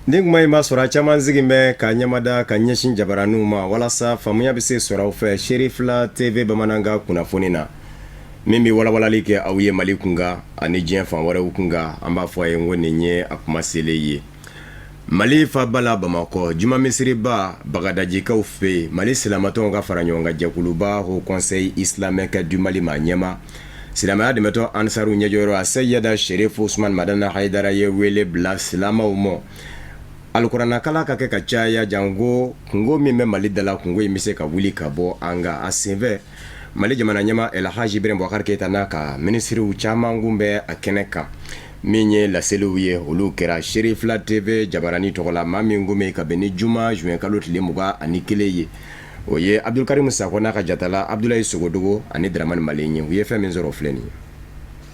Nin kuma in b'a sɔrɔ a caman sigi bɛ ka ɲɛmada ka ɲɛsin jabaraninw ma walasa faamuya bɛ se sɔrɔ aw fɛ Serifila TV bamanankan kunnafoni na min bɛ walawalali kɛ aw ye Mali kunkan ani diɲɛ fan wɛrɛw kunkan. An b'a fɔ a ye ko nin ye a kuma selen ye Mali faaba la Bamakɔ, juma misiriba Bagadajikaw fɛ yen. Mali silamɛtɔnw ka fara ɲɔgɔn kan jɛkuluba Haut Conseil Islamique du Mali maa ɲɛmaa, silamɛya dɛmɛtɔn Ansaru ɲɛjɔyɔrɔ Aseyida Serifu Usumani Madani Hayidara ye wele bila silamɛw ma alikuranɛkalan ka kɛ ka caya, janko kunko min bɛ Mali da la, kunko in bɛ se ka wuli ka bɔ an kan. A senfɛ, Mali jamana ɲɛmaa Elhaji Ibrahim Bubakari Keyita n'a ka minisiriw caman kun bɛ a kɛnɛ kan. Min ye laseliw ye, olu kɛra Serifila TV jabaranin tɔgɔ la. Maa min kun bɛ ka bɛn ni juma juin kalo tile 21 ye, o ye Abudulkarimu Sakɔ n'a ka jatala Abudulayi Sogodogo ani Dramani Male ye. U ye fɛn min sɔrɔ filɛ nin ye.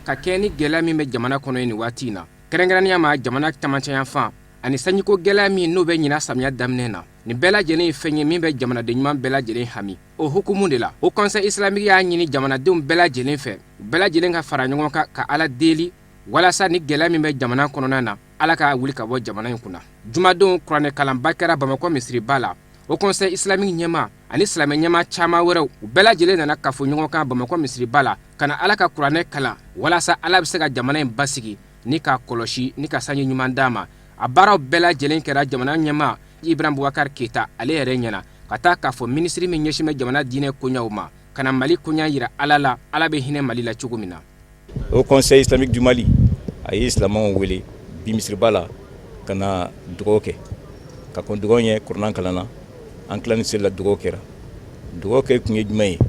Ka kɛɲɛ ni gɛlɛya min bɛ jamana kɔnɔ ye nin waati in na, kɛrɛnkɛrɛnnenya ma jamana camancɛyanfan ani sanjiko gɛlɛya min n'o bɛ ɲinan samiya daminɛ na, nin bɛɛ lajɛlen ye fɛn ye min bɛ jamanaden ɲuman bɛɛ lajɛlen hami. O hukumu de la, Haut Conseil Islamique y'a ɲini jamanadenw bɛɛ lajɛlen fɛ, u bɛɛ lajɛlen ka fara ɲɔgɔn kan ka Ala deli walasa ni gɛlɛya min bɛ jamana kɔnɔna na, Ala ka wuli ka bɔ jamana in kunna. Jumadon kuranɛkalanba kɛra Bamakɔ misiriba la. Haut Conseil Islamique ɲɛmaa ani silamɛ ɲɛmaa caman wɛrɛw, u bɛɛ lajɛlen nana kafo ɲɔgɔn kan Bamakɔ misiriba la ka na Ala ka kuranɛ kalan walasa Ala bɛ se ka jamana in basigi ni k'a kɔlɔsi ni ka sanji ɲuman d'a ma. A baaraw bɛɛ lajɛlen kɛra jamana ɲɛmaa Ibrahim Boubacar Keita ale yɛrɛ ɲɛna, ka taa k'a fɔ minisiri min ɲɛsin bɛ jamana diinɛ koɲɛw ma, ka na Mali koɲɛ jira Ala la, Ala bɛ hinɛ Mali la cogo min na. Haut Conseil Islamique du Mali a ye silamɛw wele bi misiriba la ka na dugawu kɛ. Ka kɔn dugawu ɲɛ, kuranɛ kalanna. An tilalen seli la, dugawu kɛra. Dugawu kɛ kun ye jumɛn ye?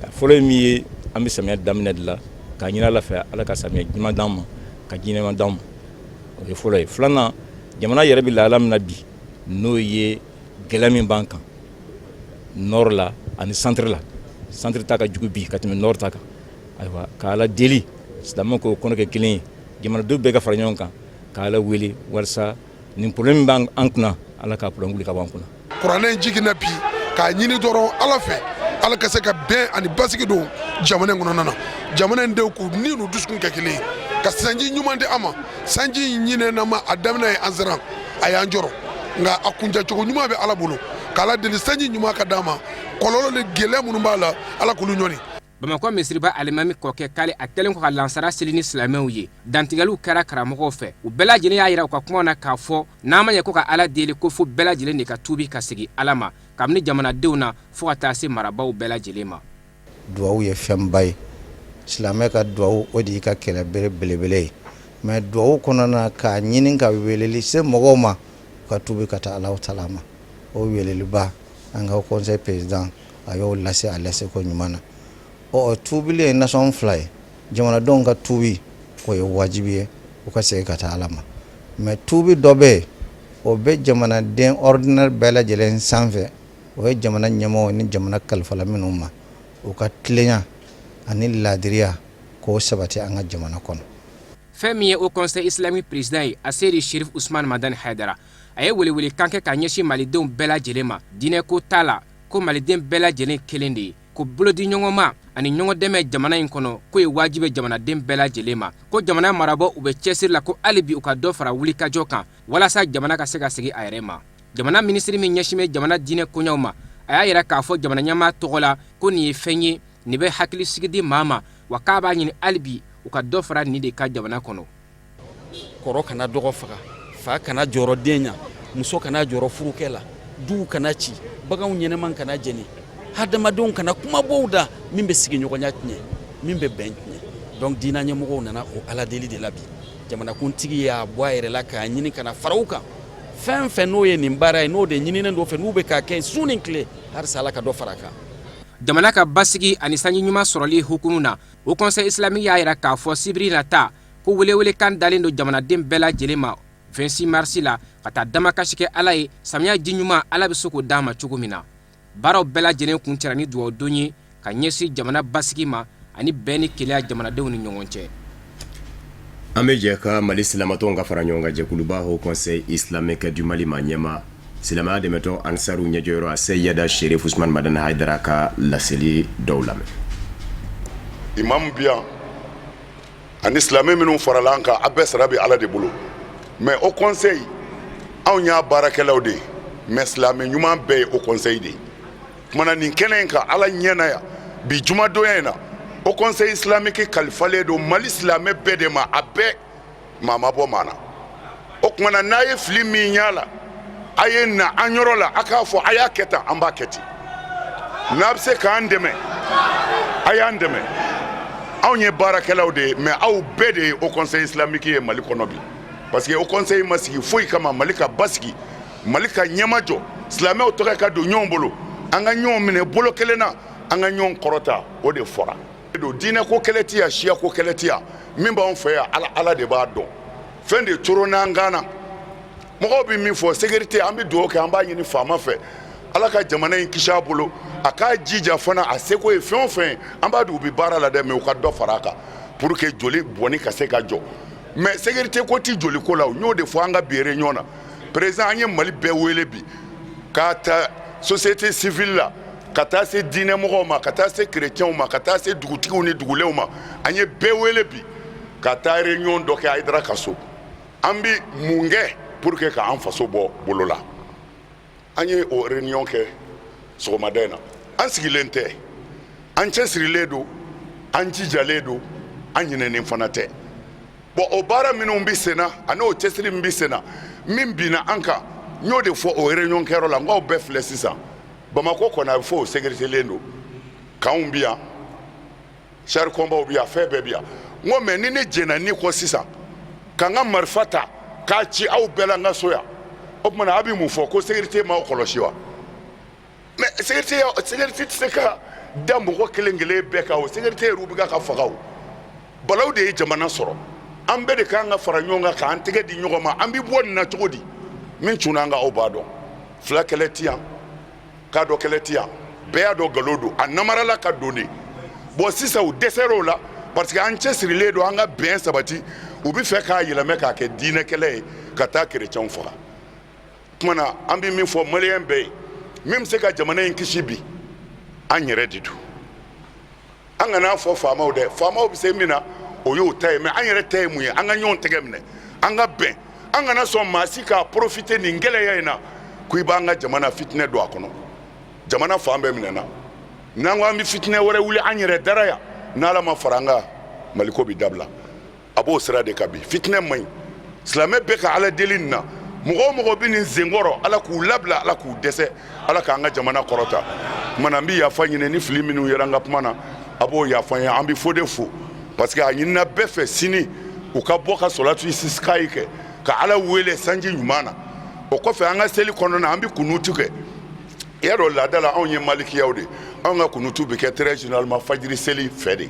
A fɔlɔ ye min ye, an bɛ samiya daminɛ de la, k'a ɲini Ala fɛ, Ala ka samiya ɲuman d'an ma, ka ji nɛɛma d'an ma. O ye fɔlɔ ye. Filanan, jamana yɛrɛ bɛ lahala min na bi, n'o ye gɛlɛya min b'an kan nord la ani centre la, centre ta ka jugu bi ka tɛmɛ nord ta kan. Ayiwa, ka Ala deli, silamɛw k'o kɔnɔ kɛ kelen ye, jamanadenw bɛɛ ka fara ɲɔgɔn kan ka Ala wele walasa nin problème min b'an kunna, Ala ka problème wuli ka bɔ an kunna. Kuranɛ in jiginna bi k'a ɲini dɔrɔn Ala fɛ, Ala ka se ka bɛn ani basigi don jamana in kɔnɔna na, jamana in denw k'u ni n'u dusukun kɛ kelen ye, ka sanji ɲuman di an ma. Sanji ɲinɛnama a daminɛ ye an siran, a y'an jɔrɔ, nka a kuncɛcogo ɲuman bɛ Ala bolo. K'Ala deli sanji ɲuman ka d'an ma, kɔlɔlɔ ni gɛlɛya minnu b'a la, Ala k'olu ɲɔni. Bamakɔ misiriba alimami kɔkɛ k'ale a kɛlen kɔ ka lansara seli ni silamɛw ye, dantigɛliw kɛra karamɔgɔw fɛ. U bɛɛ lajɛlen y'a yira u ka kumaw na k'a fɔ n'a ma ɲɛ ko ka Ala deli, ko fo bɛɛ lajɛlen de ka tuubi ka segin Ala ma, kabini jamanadenw na fo ka taa se marabaaw bɛɛ lajɛlen ma. Duwawu ye fɛnba ye. Silamɛ ka duwawu, o de y'i ka kɛlɛbere belebele ye. Mais duwawu kɔnɔna, k'a ɲini ka weleli se mɔgɔw ma ka tuubi ka taa Alahu taala ma, o weleliba, an ka conseil président a y'o lase a laseko ɲuman na. Ɔ, tuubili ye nasɔn fila ye. Jamanadenw ka tuubi, o ye wajibi ye, u ka segin ka taa Ala ma. Mais tuubi dɔ bɛ yen, o bɛ jamanaden ordinaire bɛɛ lajɛlen sanfɛ. O ye jamana ɲɛmɔgɔ ni jamana kalifala minnu ma, u ka tilenya ani laadiriya k'o sabati an ka jamana kɔnɔ. Fɛn min ye Haut Conseil Islamique président ye, Aseyidi Sherif Usman Madani Hayidara, a ye welewelekan kɛ ka ɲɛsin malidenw bɛɛ lajɛlen ma, diinɛko t'a la, ko maliden bɛɛ lajɛlen kelen de ye, ko bolodi ɲɔgɔnma ani ɲɔgɔn dɛmɛ jamana in kɔnɔ, k'o ye wajibi jamanaden bɛɛ lajɛlen ma, ko jamana marabaaw, u bɛ cɛsiri la ko hali bi u ka dɔ fara wulikajɔ kan walasa jamana ka se ka segin a yɛrɛ ma. Jamana minisiri min ɲɛsin bɛ jamana diinɛ koɲɛw ma, a y'a yira k'a fɔ jamana ɲɛmaa tɔgɔ la ko nin ye fɛn ye nin bɛ hakili sigi di maa ma, wa k'a b'a ɲini hali bi u ka dɔ fara nin de ka jamana kɔnɔ. Kɔrɔ kana dɔgɔ faga, fa kana jɔrɔ den ɲa, muso kana jɔrɔ furukɛ la, duw kana ci, baganw ɲɛnɛman kana jeni, hadamadenw kana kumabow da min bɛ sigiɲɔgɔnya tiɲɛ, min bɛ bɛn tiɲɛ. Donc diinɛ ɲɛmɔgɔw nana o Ala deli de la bi. Jamanakuntigi y'a bɔ a yɛrɛ la k'a ɲini ka na fara u kan. Fɛn fɛn n'o ye nin baara ye, n'o de ɲininen don fɛ, n'u bɛ k'a kɛ su ni tile, halisa Ala ka dɔ fara a kan. Jamana ka basigi ani sanji ɲuman sɔrɔli hukumu na, Haut Conseil Islamique y'a yira k'a fɔ sibiri nata ko welewelekan dalen don jamanaden bɛɛ lajɛlen ma 26 mars la, ka taa damakasi kɛ Ala ye, samiya ji ɲuman, Ala bɛ se k'o d'a ma cogo min na. Baaraw bɛɛ lajɛlen kuncɛra ni dugawudon ye ka ɲɛsin jamana basigi ma ani bɛn ni kelenya jamanadenw ni ɲɔgɔn cɛ. An bɛ jɛ ka Mali silamɛtɔnw ka fara ɲɔgɔn kan jɛkuluba Haut Conseil Islamique du Mali maa ɲɛmaa, silamɛya dɛmɛtɔn Ansaru ɲɛjɔyɔrɔ Aseyida Sherif Usman Madani Hayidara ka laseli dɔw lamɛn. Imam bi yan ani silamɛ minnu farala an kan, a bɛɛ sara bɛ Ala de bolo. Mais Haut Conseil Anw y'a baarakɛlaw de ye, mais silamɛ ɲuman bɛɛ ye haut conseil de ye. Tuma na nin kɛnɛ in kan, Ala ɲɛ na yan bi jumadonya in na, haut conseil islamique kalifalen don Mali silamɛ bɛɛ de ma, a bɛɛ, maa ma bɔ maa na. O tuma na, n'a ye fili min y'a la, a ye na an yɔrɔ la, a k'a fɔ a y'a kɛ tan, an b'a kɛ ten. N'a bɛ se k'an dɛmɛ, a y'an dɛmɛ. Anw ye baarakɛlaw de ye, mais aw bɛɛ de ye haut conseil islamique ye Mali kɔnɔ bi, parce que haut conseil ma sigi foyi kama Mali ka basigi, Mali ka ɲɛmajɔ, silamɛw tɔgɔ ka don ɲɔgɔn bolo, an ka ɲɔgɔn minɛ bolo kelen na, an ka ɲɔgɔn kɔrɔta. O de fɔra don. Diinɛ ko kɛlɛ tɛ yan, siya ko kɛlɛ tɛ yan. Min b'anw fɛ yan, Ala, Ala de b'a dɔn. Fɛn de coronna an kan na. Mɔgɔw bɛ min fɔ sécurité, an bɛ dugawu kɛ, an b'a ɲini faama fɛ, Ala ka jamana in kisi a bolo, a k'a jija fana, a seko ye fɛn o fɛn ye. An b'a dɔn u bɛ baara la dɛ, mais u ka dɔ fara a kan pour que joli bɔnni ka se ka jɔ. Mais sécurité ko tɛ joli ko la. N y'o de fɔ an ka bi réunion na. Président, an ye Mali bɛɛ wele bi, k'a ta société civile la ka taa se diinɛmɔgɔw ma, ka taa se chrétiens ma, ka taa se dugutigiw ni dugulenw ma. An ye bɛɛ wele bi ka taa réunion dɔ kɛ Hayidara ka so. An bɛ mun kɛ pour que k'an faso bɔ bolo la? An ye o réunion kɛ sɔgɔmada in na. An sigilen tɛ, an cɛsirilen don, an jijalen don, an ɲinɛnen fana tɛ. Bon, o baara minnu bɛ sen na ani o cɛsiri min bɛ sen na, min binna an kan, n y'o de fɔ o réunion kɛyɔrɔ la. N k'aw bɛɛ filɛ sisan, Bamakɔ kɔni, a bɛ fɔ o sécuritélen don, kanw bɛ yan, char combat bɛ yan, fɛn bɛɛ bɛ yan. N ko mais ni ne jɛnna ni kɔ sisan ka n ka marifa ta k'a ci aw bɛɛ la n ka so yan, o tuma na a bɛ mun fɔ? Ko sécurité m'aw kɔlɔsi wa? Mais sécurité tɛ se ka da mɔgɔ kelen kelen bɛɛ kan. O sécurité yɛrɛ bɛ ka faga. O balaw de ye jamana sɔrɔ. An bɛɛ de kan ka fara ɲɔgɔn kan k'an tɛgɛ di ɲɔgɔn ma. An bɛ bɔ nin na cogo di? Min cunna an kan, aw b'a dɔn. Fila kɛlɛ ti yan, k'a dɔn kɛlɛ ti yan, bɛɛ y'a dɔn nkalon don, a namarala ka don de. Bon, sisan u dɛsɛr'o la, parce que an cɛsirilen don an ka bɛn sabati. U bɛ fɛ k'a yɛlɛmɛ k'a kɛ diinɛ kɛlɛ ye ka taa kerecɛnw faga. Tuma na, an bɛ min fɔ maliyɛn bɛɛ ye, min bɛ se ka jamana in kisi bi, an yɛrɛ de don. An kana fɔ faamaw dɛ. Faamaw bɛ se min na, o y'o ta ye, mais an yɛrɛ ta ye mun ye? An ka ɲɔgɔn tɛgɛ minɛ, an ka bɛn, an kana sɔn maa si k'a profiter nin gɛlɛya in na ko i b'an ka jamana fitinɛ don a kɔnɔ. Jamana fan bɛɛ minɛna. N'an ko an bɛ fitinɛ wɛrɛ wuli an yɛrɛ dara yan, n'Ala ma fara an kan, Maliko bɛ dabila. A b'o sira de kan bi. Fitinɛ man ɲi. Silamɛ bɛɛ ka Ala deli nin na. Mɔgɔ o mɔgɔ bɛ nin senkɔrɔ, Ala k'u labila, Ala k'u dɛsɛ, Ala k'an ka jamana kɔrɔta. Tuma na, n bɛ yafa ɲini ni fili minnu yera n ka kuma na, a b'o yafa n ye. An bɛ Fode fo, parce que a ɲinina bɛɛ fɛ sini u ka bɔ ka sɔlatu istisikayi kɛ ka Ala wele sanji ɲuman na. O kɔfɛ, an ka seli kɔnɔna, an bɛ kunutu kɛ. I y'a dɔn, laada la, anw ye malikiyaw de, anw ka kunutu bɛ kɛ très généralement fajiri seli fɛ de.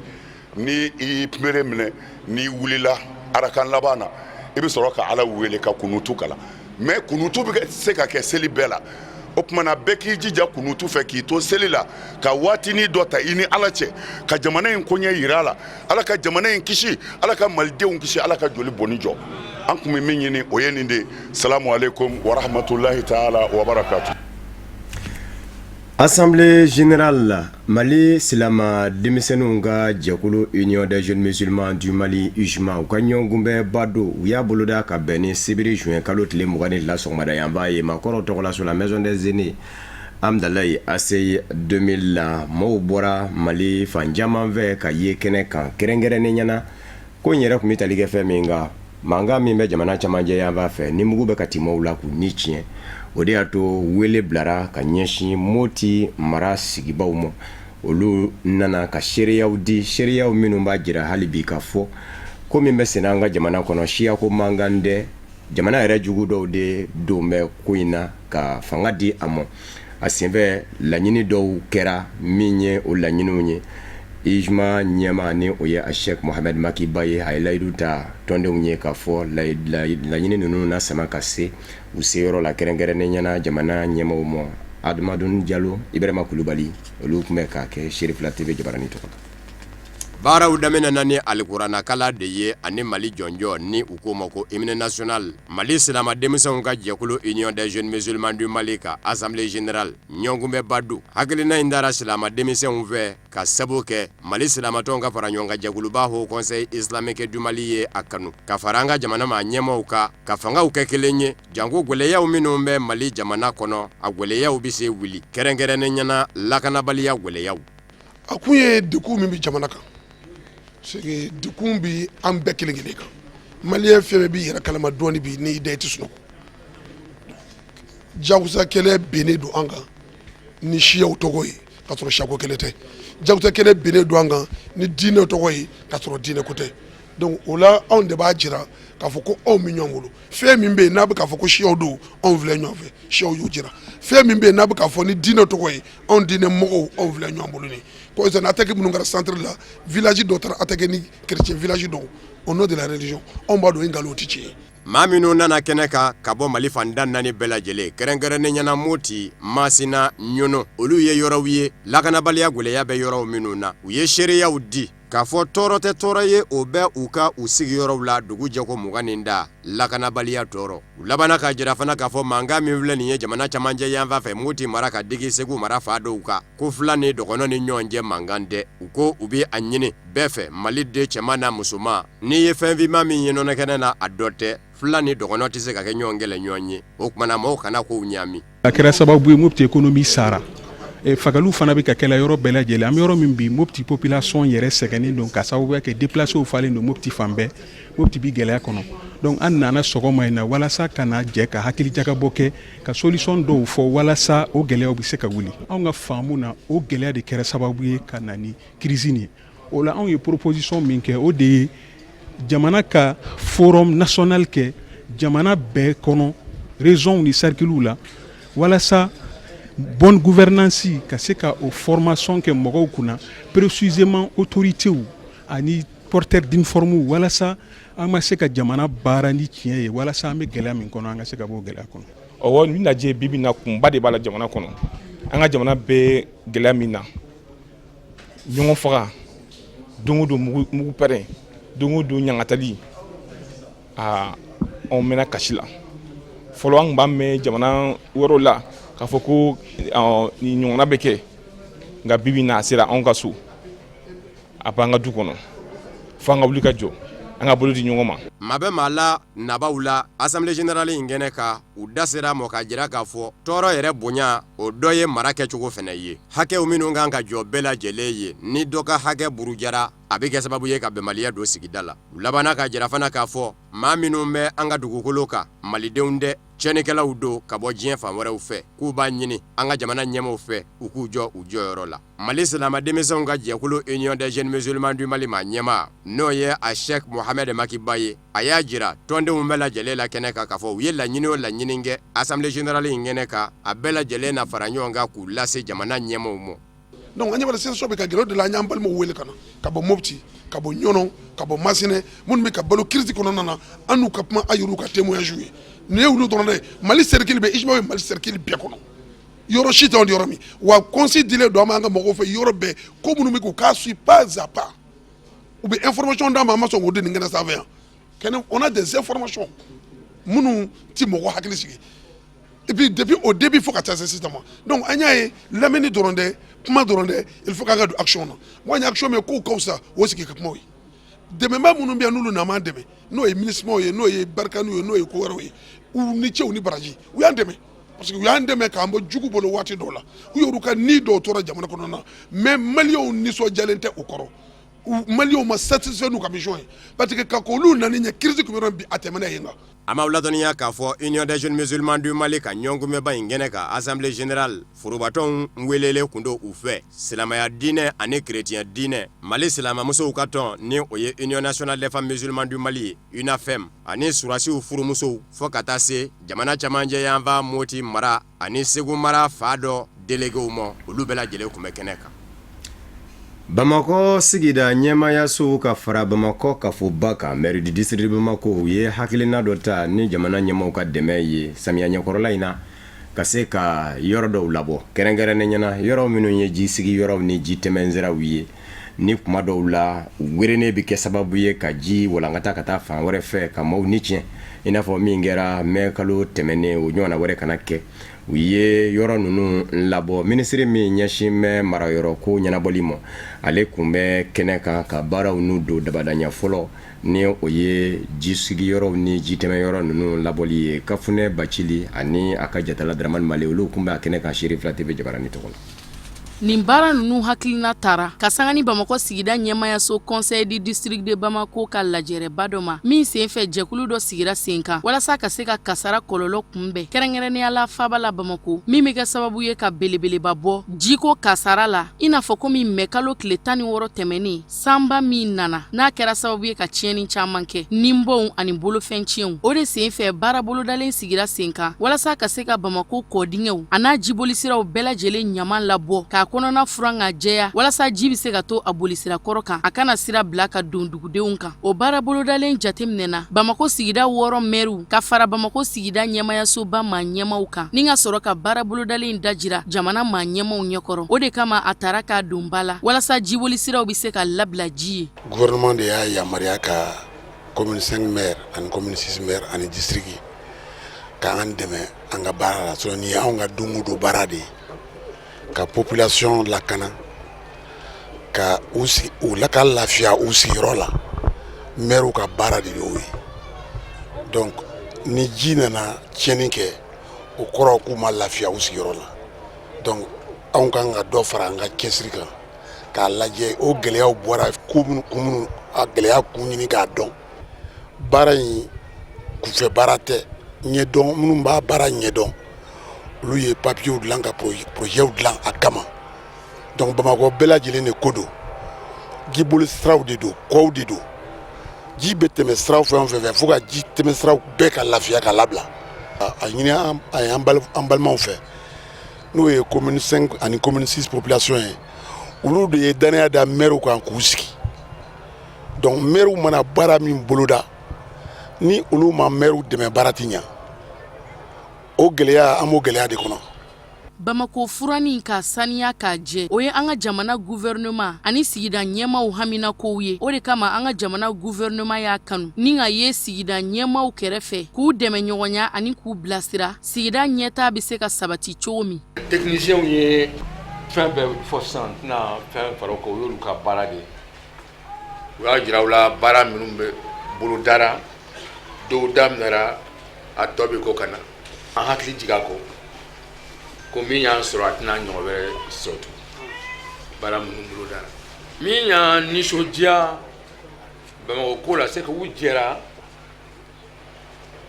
Ni i y'i bere minɛ, n'i wulila arakan laban na, i bɛ sɔrɔ ka Ala wele ka kunutu kalan. Mais kunutu bɛ se ka kɛ seli bɛɛ la. O tuma na, bɛɛ k'i jija kunutu fɛ k'i to seli la, ka waatinin dɔ ta i ni Ala cɛ, ka jamana in koɲɛ yira a la. Ala ka jamana in kisi, Ala ka malidenw kisi, Ala ka joli bɔnni jɔ. An tun bɛ min ɲini, o ye nin de ye. Salamu aleykum warahmatulahi taala wabarakatu. Assemblée générale, Mali silama denmisɛnninw ka jɛkulu, Union des jeunes musulmans du Mali, UJMA, u ka ɲɔgɔnkunbɛnba don, u y'a boloda ka bɛn ni sibiri juin kalo tile 22 sɔgɔmada yan b'a ye maakɔrɔw tɔgɔlaso la, Maison des aînés, Amdalayi ACI 2000 la. Maaw bɔra Mali fan caman fɛ ka ye kɛnɛ kan. Kɛrɛnkɛrɛnnen ɲɛna ko in yɛrɛ tun bɛ tali kɛ fɛn min kan, mankan min bɛ jamana camancɛ yanfan fɛ ni mugu bɛ ka ci maaw la k'u ni tiɲɛ, o de y'a to wele bilara ka ɲɛsin Moti mara sigibaw ma. Olu nana ka seereyaw di, seereyaw minnu b'a jira hali bi ka fɔ ko min bɛ senna an ka jamana kɔnɔ, siyako mankan tɛ, jamana yɛrɛ jugu dɔw de don bɛ ko in na ka fanga di a ma. A senfɛ, laɲini dɔw kɛra. Min ye o laɲiniw ye, UJMA ɲɛmaa, ni o ye a Sɛki Mohamɛdi Makiba ye, a ye layidu ta tɔndenw ye k'a fɔ laɲini ninnu na sama ka se u seyɔrɔ la, kɛrɛnkɛrɛnnen ɲɛna jamana ɲɛmaaw ma. Adamadun Jalo, Ibrahima Kulubali, olu tun bɛ k'a kɛ Serifila TV jabaranin tɔgɔ la. Baaraw daminɛna ni alikuranakalan de ye ani Mali jɔnjɔn ni u k'o ma ko hymne national. Mali silama denmisɛnw ka jɛkulu Union des jeunes musulmans du Mali ka assemblée générale ɲɔgɔnkunbɛnba don. Hakilina in dara silama denmisɛnw fɛ ka sabu kɛ Mali silamatɔnw ka fara ɲɔgɔn kan jɛkuluba Haut Conseil islamique du Mali ye a kanu ka fara an ka jamana maa ɲɛmaaw kan ka fangaw kɛ kelen ye janko gɛlɛyaw minnu bɛ Mali jamana kɔnɔ, a gɛlɛyaw bɛ se wuli kɛrɛnkɛrɛnnenya la lakanabaliya gɛlɛyaw. A kun ye degun min bɛ jamana kan, c'est que degun bɛ an bɛɛ kelen kelen kan. Maliyɛn fɛn fɛn b'i yɛrɛ kalama dɔɔni bi, n'i da i tɛ sunɔgɔ. Jagosa kɛlɛ binnen don an kan ni siyaw tɔgɔ ye ka sɔrɔ siyako kɛlɛ tɛ. Jagosa kɛlɛ binnen don an kan ni diinɛ tɔgɔ ye ka sɔrɔ diinɛ ko tɛ. Donc o la anw de b'a jira k'a fɔ ko anw bɛ ɲɔgɔn bolo. Fɛn min bɛ yen n'a bɛ k'a fɔ ko siyaw don, anw filɛ ɲɔgɔn fɛ, siyaw y'o jira. Fɛn min bɛ yen n'a bɛ k'a fɔ ni diinɛ tɔgɔ ye, anw diinɛ mɔgɔw, anw filɛ ɲɔgɔn bolo nin. Concernant attaque minnu kɛra centre la, village dɔ taara attaquer ni chrétien village dɔw au nom de la religion, anw b'a dɔn o ye nkalon, o tɛ tiɲɛ ye. Maa minnu nana kɛnɛ kan ka bɔ Mali fan tan naani bɛɛ lajɛlen, kɛrɛnkɛrɛnnenya la Moti, Masina, Ɲɔnɔ, olu ye yɔrɔw ye lakanabaliya gɛlɛya bɛ yɔrɔw minnu na. U ye seereyaw di k'a fɔ tɔɔrɔ tɛ tɔɔrɔ ye, o bɛ u ka u sigiyɔrɔw la dugu jɛko 20 nin da lakanabaliya tɔɔrɔ. U labanna k'a jira fana k'a fɔ mankan min filɛ nin ye jamana camancɛ yanfan fɛ, Moti mara ka digi Segu mara fan dɔw kan, ko fila ni dɔgɔnɔ ni ɲɔgɔn cɛ mankan tɛ. U ko u bɛ a ɲini bɛɛ fɛ, Mali den cɛman n'a musoman, n'i ye fɛn finman min ye nɔnɔkɛnɛ na, a dɔ tɛ. Fila ni dɔgɔnɔ tɛ se ka kɛ ɲɔgɔn kɛlɛ ɲɔgɔn ye. O tuma na mɔgɔw kana kow ɲaami. A kɛra sababu ye Mopti économie sara. Fagaliw fana bɛ ka kɛla yɔrɔ bɛɛ lajɛlen. An bɛ yɔrɔ min bi, Mopti population yɛrɛ sɛgɛnnen don ka sababuya kɛ déplacés falen don Mopti fan bɛɛ. Mopti bɛ gɛlɛya kɔnɔ. Donc an nana sɔgɔma in na walasa ka na jɛ ka hakilijakabɔ kɛ, ka solution dɔw fɔ walasa o gɛlɛyaw bɛ se ka wuli. Anw ka faamu na, o gɛlɛya de kɛra sababu ye ka na ni crise nin ye. O la anw ye proposition min kɛ, o de ye jamana ka forum national kɛ jamana bɛɛ kɔnɔ, régions ni cercles la, walasa bonne gouvernance ka se ka o formation kɛ mɔgɔw kunna, précisément autorités ani porteurs d'uniforme, walasa an ma se ka jamana baara ni tiɲɛ ye, walasa an bɛ gɛlɛya min kɔnɔ, an ka se ka bɔ o gɛlɛya kɔnɔ. Ɔwɔ, nin lajɛ bi bi in na, kunba de b'a la jamana kɔnɔ. An ka jamana bɛ gɛlɛya min na, ɲɔgɔn faga don o don, mugu pɛrɛn don o don, ɲangatali, aa, anw mɛnna kasi la. Fɔlɔ an tun b'a mɛn jamana wɛrɛw la k'a fɔ ko nin ɲɔgɔnna bɛ kɛ, nka bi bi in na, a sera anw ka so, a b'an ka du kɔnɔ. Fo an ka wuli ka jɔ, an ka bolo di ɲɔgɔn ma. Maa bɛ maa la nabaw la assemblée générale in kɛnɛ kan, u da sera mɔ k'a jira k'a fɔ tɔɔrɔ yɛrɛ bonya, o dɔ ye mara kɛcogo fana ye. Hakɛw minnu kan ka jɔ bɛɛ lajɛlen ye, ni dɔ ka hakɛ burujara, a bɛ kɛ sababu ye ka bɛnbaliya don sigida la. U labanna k'a jira fana k'a fɔ maa minnu bɛ an ka dugukolo kan, malidenw tɛ, tiɲɛnikɛlaw don ka bɔ diɲɛ fan wɛrɛw fɛ, k'u b'a ɲini an ka jamana ɲɛmaaw fɛ u k'u jɔ u jɔyɔrɔ la. Mali silamɛ denmisɛnw ka jɛkulu Union des jeunes musulmans du Mali maa ɲɛmaa, n'o ye a Cheikh Mohamed Makiba ye, a y'a jira tɔndenw bɛɛ lajɛlen la kɛnɛ kan k'a fɔ u ye laɲini o laɲini kɛ assemblée générale in kɛnɛ kan, a bɛɛ lajɛlen na fara ɲɔgɔn kan k'u lase jamana ɲɛmaaw ma. Donc an ɲɛ b'a la situation bɛ ka gɛlɛya. O de la an y'an balimaw wele ka na, ka bɔ Mopti, ka bɔ Ɲɔnɔ, ka bɔ Masina, minnu bɛ ka balo crise kɔnɔna na. An n'u ka kuma, a yɛrɛw ka témoignage ye. Nin ye olu dɔrɔn dɛ, Mali cercle bɛɛ, UJMA bɛ Mali cercle bɛɛ kɔnɔ, yɔrɔ si t'anw yɔrɔ min wa. Consigne dilen don an ma an ka mɔgɔw fɛ yɔrɔ bɛɛ, ko minnu bɛ k'u k'a suit pas à pas. U bɛ information d'an ma, an ma sɔn k'o di nin kɛnɛ sanfɛ yan. Kɛnɛ, on a des informations minnu ti mɔgɔ hakili sigi, et puis depuis au début fo ka taa se sisan ma. Donc an y'a ye, lamɛnni dɔrɔn tɛ, kuma dɔrɔn tɛ, il faut k'an ka don action na. Moi, n ye action min kow ka fisa, o sigi ka kumaw ye. Dɛmɛbaa minnu bɛ yan, n'olu nana an dɛmɛ, n'o ye MINUSMA ye, n'o ye Barkhane ye, n'o ye ko wɛrɛw ye, u ni ce, u ni baraji. U y'an dɛmɛ parce que u y'an dɛmɛ k'an bɔ jugu bolo waati dɔw la. U yɛrɛ ka ni dɔw tora jamana kɔnɔ na, mais maliyɛnw nisɔndiyalen tɛ o kɔrɔ. Maliyɛnw ma satisfait n'u ka mission ye, parce que ka k'olu nani ɲɛ, crise tun bɛ yɔrɔ bi, a tɛmɛna yen kan. An b'aw ladɔnniya k'a fɔ Union des jeunes musulmans du Mali ka ɲɔgɔnkunbɛnba in kɛnɛ kan, assemblée générale, forobatɔnw welelen tun don u fɛ, silamɛya diinɛ ani chrétien diinɛ, Mali silamɛmusow ka tɔn ni o ye Union nationale des femmes musulmanes du Mali ye, UNAFEM, ani surasiw furumusow, fo ka taa se jamana camancɛ yanfan Moti mara ani Segu mara fan dɔ déléguéw ma, olu bɛɛ lajɛlen tun bɛ kɛnɛ kan. Bamakɔ sigida ɲɛmaayasow ka fara Bamakɔ kafoba kan, mairie du district de Bamako, u ye hakilina dɔ ta ni jamana ɲɛmaaw ka dɛmɛ ye samiya ɲɛkɔrɔla in na, ka se ka yɔrɔ dɔw labɔ, kɛrɛnkɛrɛnnenya na yɔrɔ minnu ye ji sigi yɔrɔw ni ji tɛmɛnsiraw ye. Ni kuma dɔw la wɛrɛnen bɛ kɛ sababu ye ka ji walankata ka taa fan wɛrɛ fɛ ka maaw ni tiɲɛ, i n'a fɔ min kɛra mɛ kalo tɛmɛnen, o ɲɔgɔnna wɛrɛ kana kɛ. U ye yɔrɔ ninnu labɔ. Minisiri min ɲɛsin bɛ marayɔrɔ ko ɲɛnabɔli ma, ale tun bɛ kɛnɛ kan ka baaraw n'u don dabadaɲɛ fɔlɔ, ni o ye ji sigiyɔrɔw ni jitɛmɛyɔrɔ ninnu labɔli ye. Kafunɛ Bacili ani a ka jatala Dramani Male, olu tun bɛ a kɛnɛ kan Serifila TV jabarani tɔgɔ la. Nin baara ninnu hakilina tara ka sanga ni Bamakɔ sigida ɲɛmaayaso Conseil du district de Bamako ka lajɛrɛba dɔ ma, min senfɛ jɛkulu dɔ sigira sen kan walasa ka se ka kasara kɔlɔlɔ kunbɛn, kɛrɛnkɛrɛnnenya la faaba la Bamakɔ, min bɛ kɛ sababu ye ka belebeleba bɔ jiko kasara la, i n'a fɔ komi mɛ kalo tile 16 tɛmɛnen Sanba min nana, n'a kɛra sababu ye ka tiɲɛni caman kɛ, ninbɔnw ani bolofɛn tiɲɛw. O de senfɛ baara bolodalen sigira sen kan walasa ka se ka Bamakɔ kɔdingɛw an'a jibolisiraw bɛɛ lajɛlen ɲaman labɔ, k'a kɔnɔna furan ka jɛya, walasa ji bɛ se ka to a bolisira kɔrɔ kan, a kana sira bila ka don dugudenw kan. O baara bolodalen jateminɛna Bamakɔ sigida 6 mɛriw ka fara Bamakɔ sigida ɲɛmayasoba maa ɲɛmaw kan, ni ka sɔrɔ ka baara bolodalen dajira jamana maa ɲɛmaw ɲɛkɔrɔ. O de kama a tara k'a don ba la walasa jibolisiraw bɛ se ka labila ji ye. Gouvernement de y'a yamaruya ka commune 5 maire ani commune 6 maire ani district k'an dɛmɛ an ka baara la. Sinon nin ye anw ka don o don baara de ye, ka population lakana, ka u u la ka lafiya u sigiyɔrɔ la. Maire ka baara de y'o ye. Donc ni ji nana tiɲɛni kɛ, o kɔrɔ k'u ma lafiya u sigiyɔrɔ la. Donc anw kan ka dɔ fara an ka cɛsiri kan k'a lajɛ o gɛlɛyaw bɔra ko minnu kun minnu, a gɛlɛya kun ɲini k'a dɔn. Baara in kunfɛ baara tɛ, ɲɛdɔn minnu b'a baara ɲɛdɔn, olu ye papiyew dilan ka projetw dilan a kama. Donc Bamakɔ bɛɛ lajɛlen de ko don, jiboli siraw de don, kɔw de don, ji bɛ tɛmɛ siraw fɛn o fɛn fɛ, fo ka ji tɛmɛ siraw bɛɛ ka lafiya ka labila. A ɲini a ye an balimaw fɛ, n'o ye commune 5 ani commune 6 population ye, olu de ye dannaya da maires kan k'u sigi. Donc maires mana baara min boloda, ni olu ma maires dɛmɛ, baara tɛ ɲɛ. O gɛlɛya, an b'o gɛlɛya de kɔnɔ. Bamakɔ furanni ka saniya k'a jɛ, o ye an ka jamana gouvernement ani sigida ɲɛmaaw haminakow ye. O de kama an ka jamana gouvernement y'a kanu ni ka ye sigida ɲɛmaaw kɛrɛfɛ, k'u dɛmɛ ɲɔgɔnya ani k'u bilasira sigida ɲɛtaa bɛ se ka sabati cogo min. Techniciens ye fɛn bɛɛ fɔ sisan, n tɛna fɛn fara o kan. O y'olu ka baara de ye. U y'a jira u la baara minnu bɛ bolodara, dɔw daminɛra, a tɔ bɛ kɔ ka na. An hakili jigin a kɔ ko min y'an sɔrɔ, a tɛna ɲɔgɔn wɛrɛ sɔrɔ tun. Baara minnu bolodara, min y'an nisɔndiya Bamakɔ ko la, c'est que u jɛra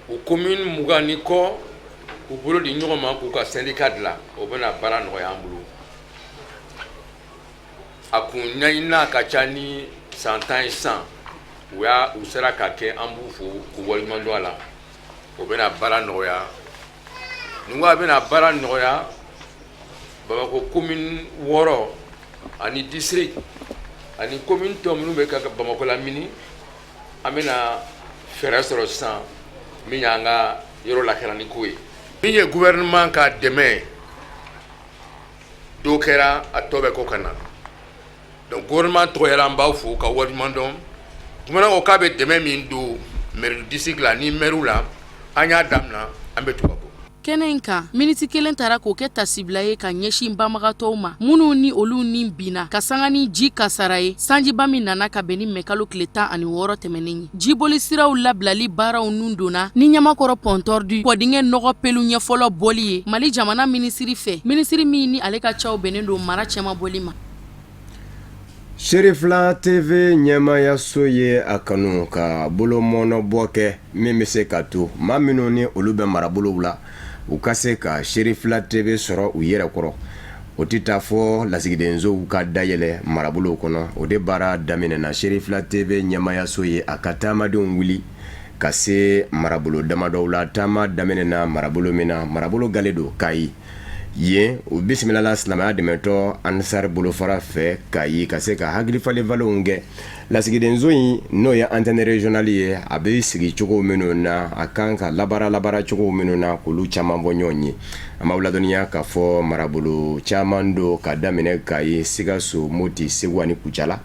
u commune 20 ni kɔ k'u bolo di ɲɔgɔn ma k'u ka syndicat dilan. O bɛna baara nɔgɔya an bolo. A kun ɲɛɲinina ka ca ni san 10 ye sisan, u y'a u sera ka kɛ. An b'u fo k'u waleɲuman dɔn a la. O bɛna baara nɔgɔya. Nin ko a bɛna baara nɔgɔya Bamakɔ commune 6 ani district ani commune tɔ minnu bɛ ka Bamakɔ lamini. An bɛna fɛɛrɛ sɔrɔ sisan min y'an ka yɔrɔ lakanani ko ye. Min ye gouvernement ka dɛmɛ, dɔw kɛra, a tɔ bɛ kɔ ka na. Donc gouvernement tɔgɔ yɛrɛ, an b'aw fo ka waleɲuman dɔn. Gouvernement ko k'a bɛ dɛmɛ min don mairie district la ni maire la, an y'a daminɛ, an bɛ tugu a kɔ. Kɛnɛ in kan, miniti kelen tara k'o kɛ tasibila ye ka ɲɛsin banbagatɔw ma, minnu ni olu ni binna ka sanga ni ji kasara ye, sanjiba min nana ka bɛn ni mɛkalo tile 16 tɛmɛnen ye. Jiboli siraw labilali baaraw nun donna ni Ɲamakɔrɔ pont tordu kɔdingɛ nɔgɔ pelu ɲɛfɔlɔ bɔli ye Mali jamana minisiri fɛ, minisiri min ni ale ka caw bɛnnen don mara cɛmabɔli ma. Serifila TV ɲɛmaayaso ye a kanu ka bolomɔnɔbɔ kɛ min bɛ se ka to maa minnu ni olu bɛ marabolow la, u ka se ka Serifila TV sɔrɔ u yɛrɛ kɔrɔ. O tɛ taa fɔ lasigidensow ka dayɛlɛ marabolow kɔnɔ. O de baara daminɛna. Serifila TV ɲɛmaayaso ye a ka taamadenw wuli ka se marabolo damadɔw la. Taama daminɛna marabolo min na, marabolo gale don Kayi. Yen u bisimilala silamɛya dɛmɛtɔn Ansar bolofara fɛ Kayi ka se ka hakilifalenfalenw kɛ. Lasigidenso in n'o ye antenne régionale ye, a bɛ sigi cogo minnu na, a kan ka labaara labaara cogo minnu na, k'olu caman fɔ ɲɔgɔn ye. An b'aw ladɔnniya k'a fɔ marabolo caman don ka daminɛ Kayi, Sikaso, Moti, Segu ani Kucala.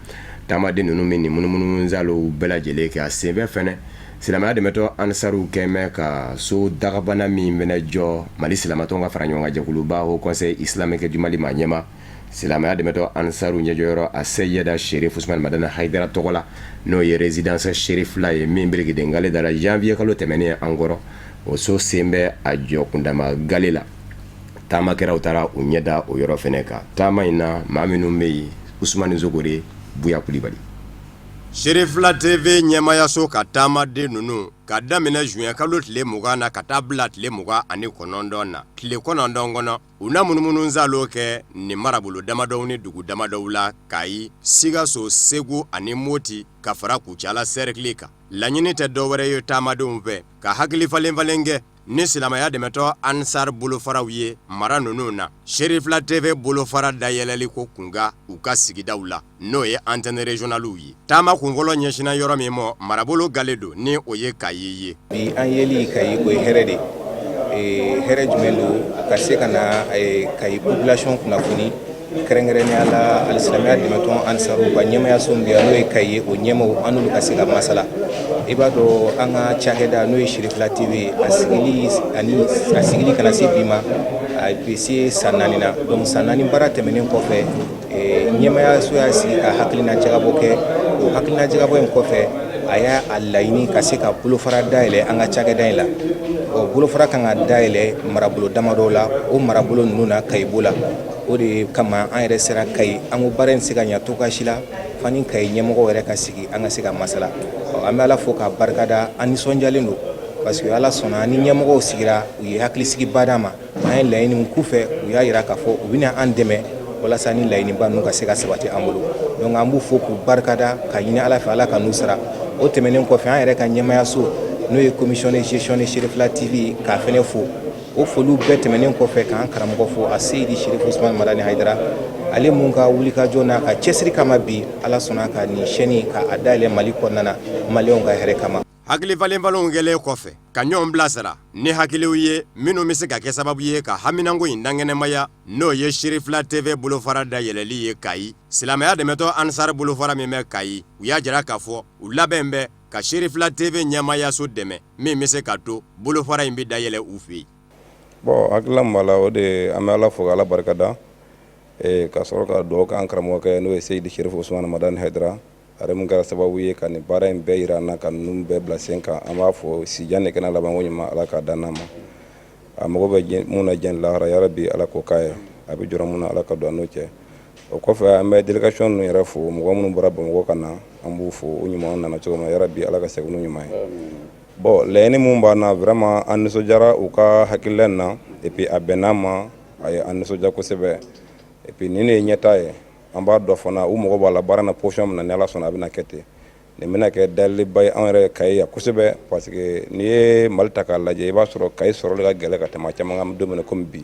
Taamaden ninnu bɛ nin munumunusaalow bɛɛ lajɛlen kɛ. A senfɛ fɛnɛ, silamɛya dɛmɛtɔn Ansaru kɛlen bɛ ka so dagabana min fɛnɛ jɔ Mali silamɛtɔn ka fara ɲɔgɔn kan jɛkuluba Haut Conseil Islamique du Mali maa ɲɛmaa, silamɛya dɛmɛtɔn Ansaru ɲɛjɔyɔrɔ a Seyida Serif Usumani Madani Hayidara tɔgɔ la, n'o ye résidence Serifila ye min birikiden gale dara janvier kalo tɛmɛnen an kɔrɔ, o so sen bɛ a jɔ kundama gale la. Taamakɛlaw taara u ɲɛ da o yɔrɔ fɛnɛ kan. Taama in na, maa minnu bɛ yen, Usumani Sogore, Buya Kulibali. Serifila TV ɲɛmaayaso ka taamaden ninnu ka daminɛ juin kalo tile 20 na ka taa bila tile 29 na, tile 9 kɔnɔ, u na munumunusaalo kɛ nin marabolo damadɔw ni dugu damadɔw la, Kayi, Sikaso, Segu ani Moti, ka fara Kucala sɛrikili kan. Laɲini tɛ dɔwɛrɛ ye taamadenw fɛ, ka hakili falenfalen kɛ ni silamɛya dɛmɛtɔn Ansar bolofaraw ye mara ninnu na. Serifila TV bolofara dayɛlɛli ko kunkan u ka sigidaw la, n'o ye antenne régionalew ye. Taama kunfɔlɔ ɲɛsinna yɔrɔ min ma, marabolo gale don, ni o ye Kayi ye. Bi an yeli Kayi, o ye hɛrɛ de ye. Hɛrɛ jumɛn don? Ka se ka na Kayi population kunnafoni, kɛrɛnkɛrɛnnenya la alisilamɛya dɛmɛtɔn Ansaru ka ɲɛmayaso min bɛ yan, n'o ye Kayi ye, o ɲɛmaw, an n'olu ka se ka masala. I b'a dɔn, an ka cakɛda, n'o ye Serifila TV ye, a sigili ani a sigili ka na se bi ma, a bɛ se san 4 na. Donc san 4 baara tɛmɛnen kɔfɛ, ɲɛmayaso y'a sigi ka hakilina jagabɔ kɛ. O hakilina jagabɔ in kɔfɛ, a y'a laɲini ka se ka bolofara dayɛlɛ an ka cakɛda in la. O bolofara kan ka dayɛlɛ marabolo damadɔ la. O marabolo ninnu na, Kayi b'o la. O de kama an yɛrɛ sera Kayi. An ko baara in se ka ɲɛ cogoya si la fo ni Kayi ɲɛmɔgɔ yɛrɛ ka sigi, an ka se ka masala. An bɛ Ala fo k'a barikada. An nisɔndiyalen don parce que Ala sɔnna, an ni ɲɛmɔgɔw sigira, u ye hakilisigiba d'an ma. An ye laɲini k'u fɛ, u y'a jira k'a fɔ u bɛna an dɛmɛ walasa ni laɲiniba ninnu ka se ka sabati an bolo. Donc an b'u fo k'u barikada, ka ɲini Ala fɛ, Ala ka n'u sara. O tɛmɛnen kɔfɛ, an yɛrɛ ka ɲɛmayaso, n'o ye commission de gestion de Serifila TV, k'a fɛnɛ fo. O foliw bɛɛ tɛmɛnen kɔfɛ, k'an karamɔgɔ fo, a Seyidi Serifu Usumani Madani Hayidara, ale mun ka wulikajɔ n'a ka cɛsiri kama bi Ala sɔnna ka nin chaîne ka a dayɛlɛ Mali kɔnɔna na, maliyɛnw ka hɛrɛ kama. Hakili falenfalenw kɛlen kɔfɛ ka ɲɔgɔn bilasira ni hakiliw ye minnu bɛ se ka kɛ sababu ye ka haminanko in dankɛnɛmaya, n'o ye Serifila TV bolofara dayɛlɛli ye Kayi, silamɛya dɛmɛtɔn Ansar bolofara min bɛ Kayi, u y'a jira k'a fɔ u labɛn bɛ ka Serifila TV ɲɛmaayaso dɛmɛ min bɛ se ka to bolofara in bɛ dayɛlɛ u fɛ yen. Bon, hakilila min b'a la, o de ye an bɛ Ala fo ka Ala barikada, ka sɔrɔ ka dugawu kɛ an karamɔgɔkɛ, n'o ye Seyidi Serifu Usumani Madani Hayidara, a yɛrɛ min kɛra sababu ye ka nin baara in bɛɛ jira an na, ka ninnu bɛɛ bila sen kan. An b'a fɔ sijan ni kɛnɛya labanko ɲuman, Ala k'a d'an n'a ma. A mago bɛ mun na diɲɛ lahara, yarabi Ala k'o k'a ye. A bɛ jɔrɔ mun na, Ala ka don an n'o cɛ. O kɔfɛ, an bɛ délégation ninnu yɛrɛ fo, mɔgɔ minnu bɔra Bamakɔ ka na, an b'u fo. U ɲuman nana cogo min na, yarabi Ala ka segin n'u ɲuman ye. Bon, laɲini mun b'an na, vraiment an nisɔndiyara u ka hakilila in na. Et puis a bɛnn'an ma, a ye an nisɔndiya kosɛbɛ. Et puis nin de ye ɲɛtaa ye. An b'a dɔn fana u mago b'a la baara na position min na, ni Ala sɔnna a bɛna kɛ ten. Nin bɛna kɛ dayɛlɛliba ye anw yɛrɛ Kayi yan kosɛbɛ, parce que n'i ye Mali ta k'a lajɛ, i b'a sɔrɔ Kayi sɔrɔli ka gɛlɛn ka tɛmɛ a caman kan, an bɛ don min na komi bi.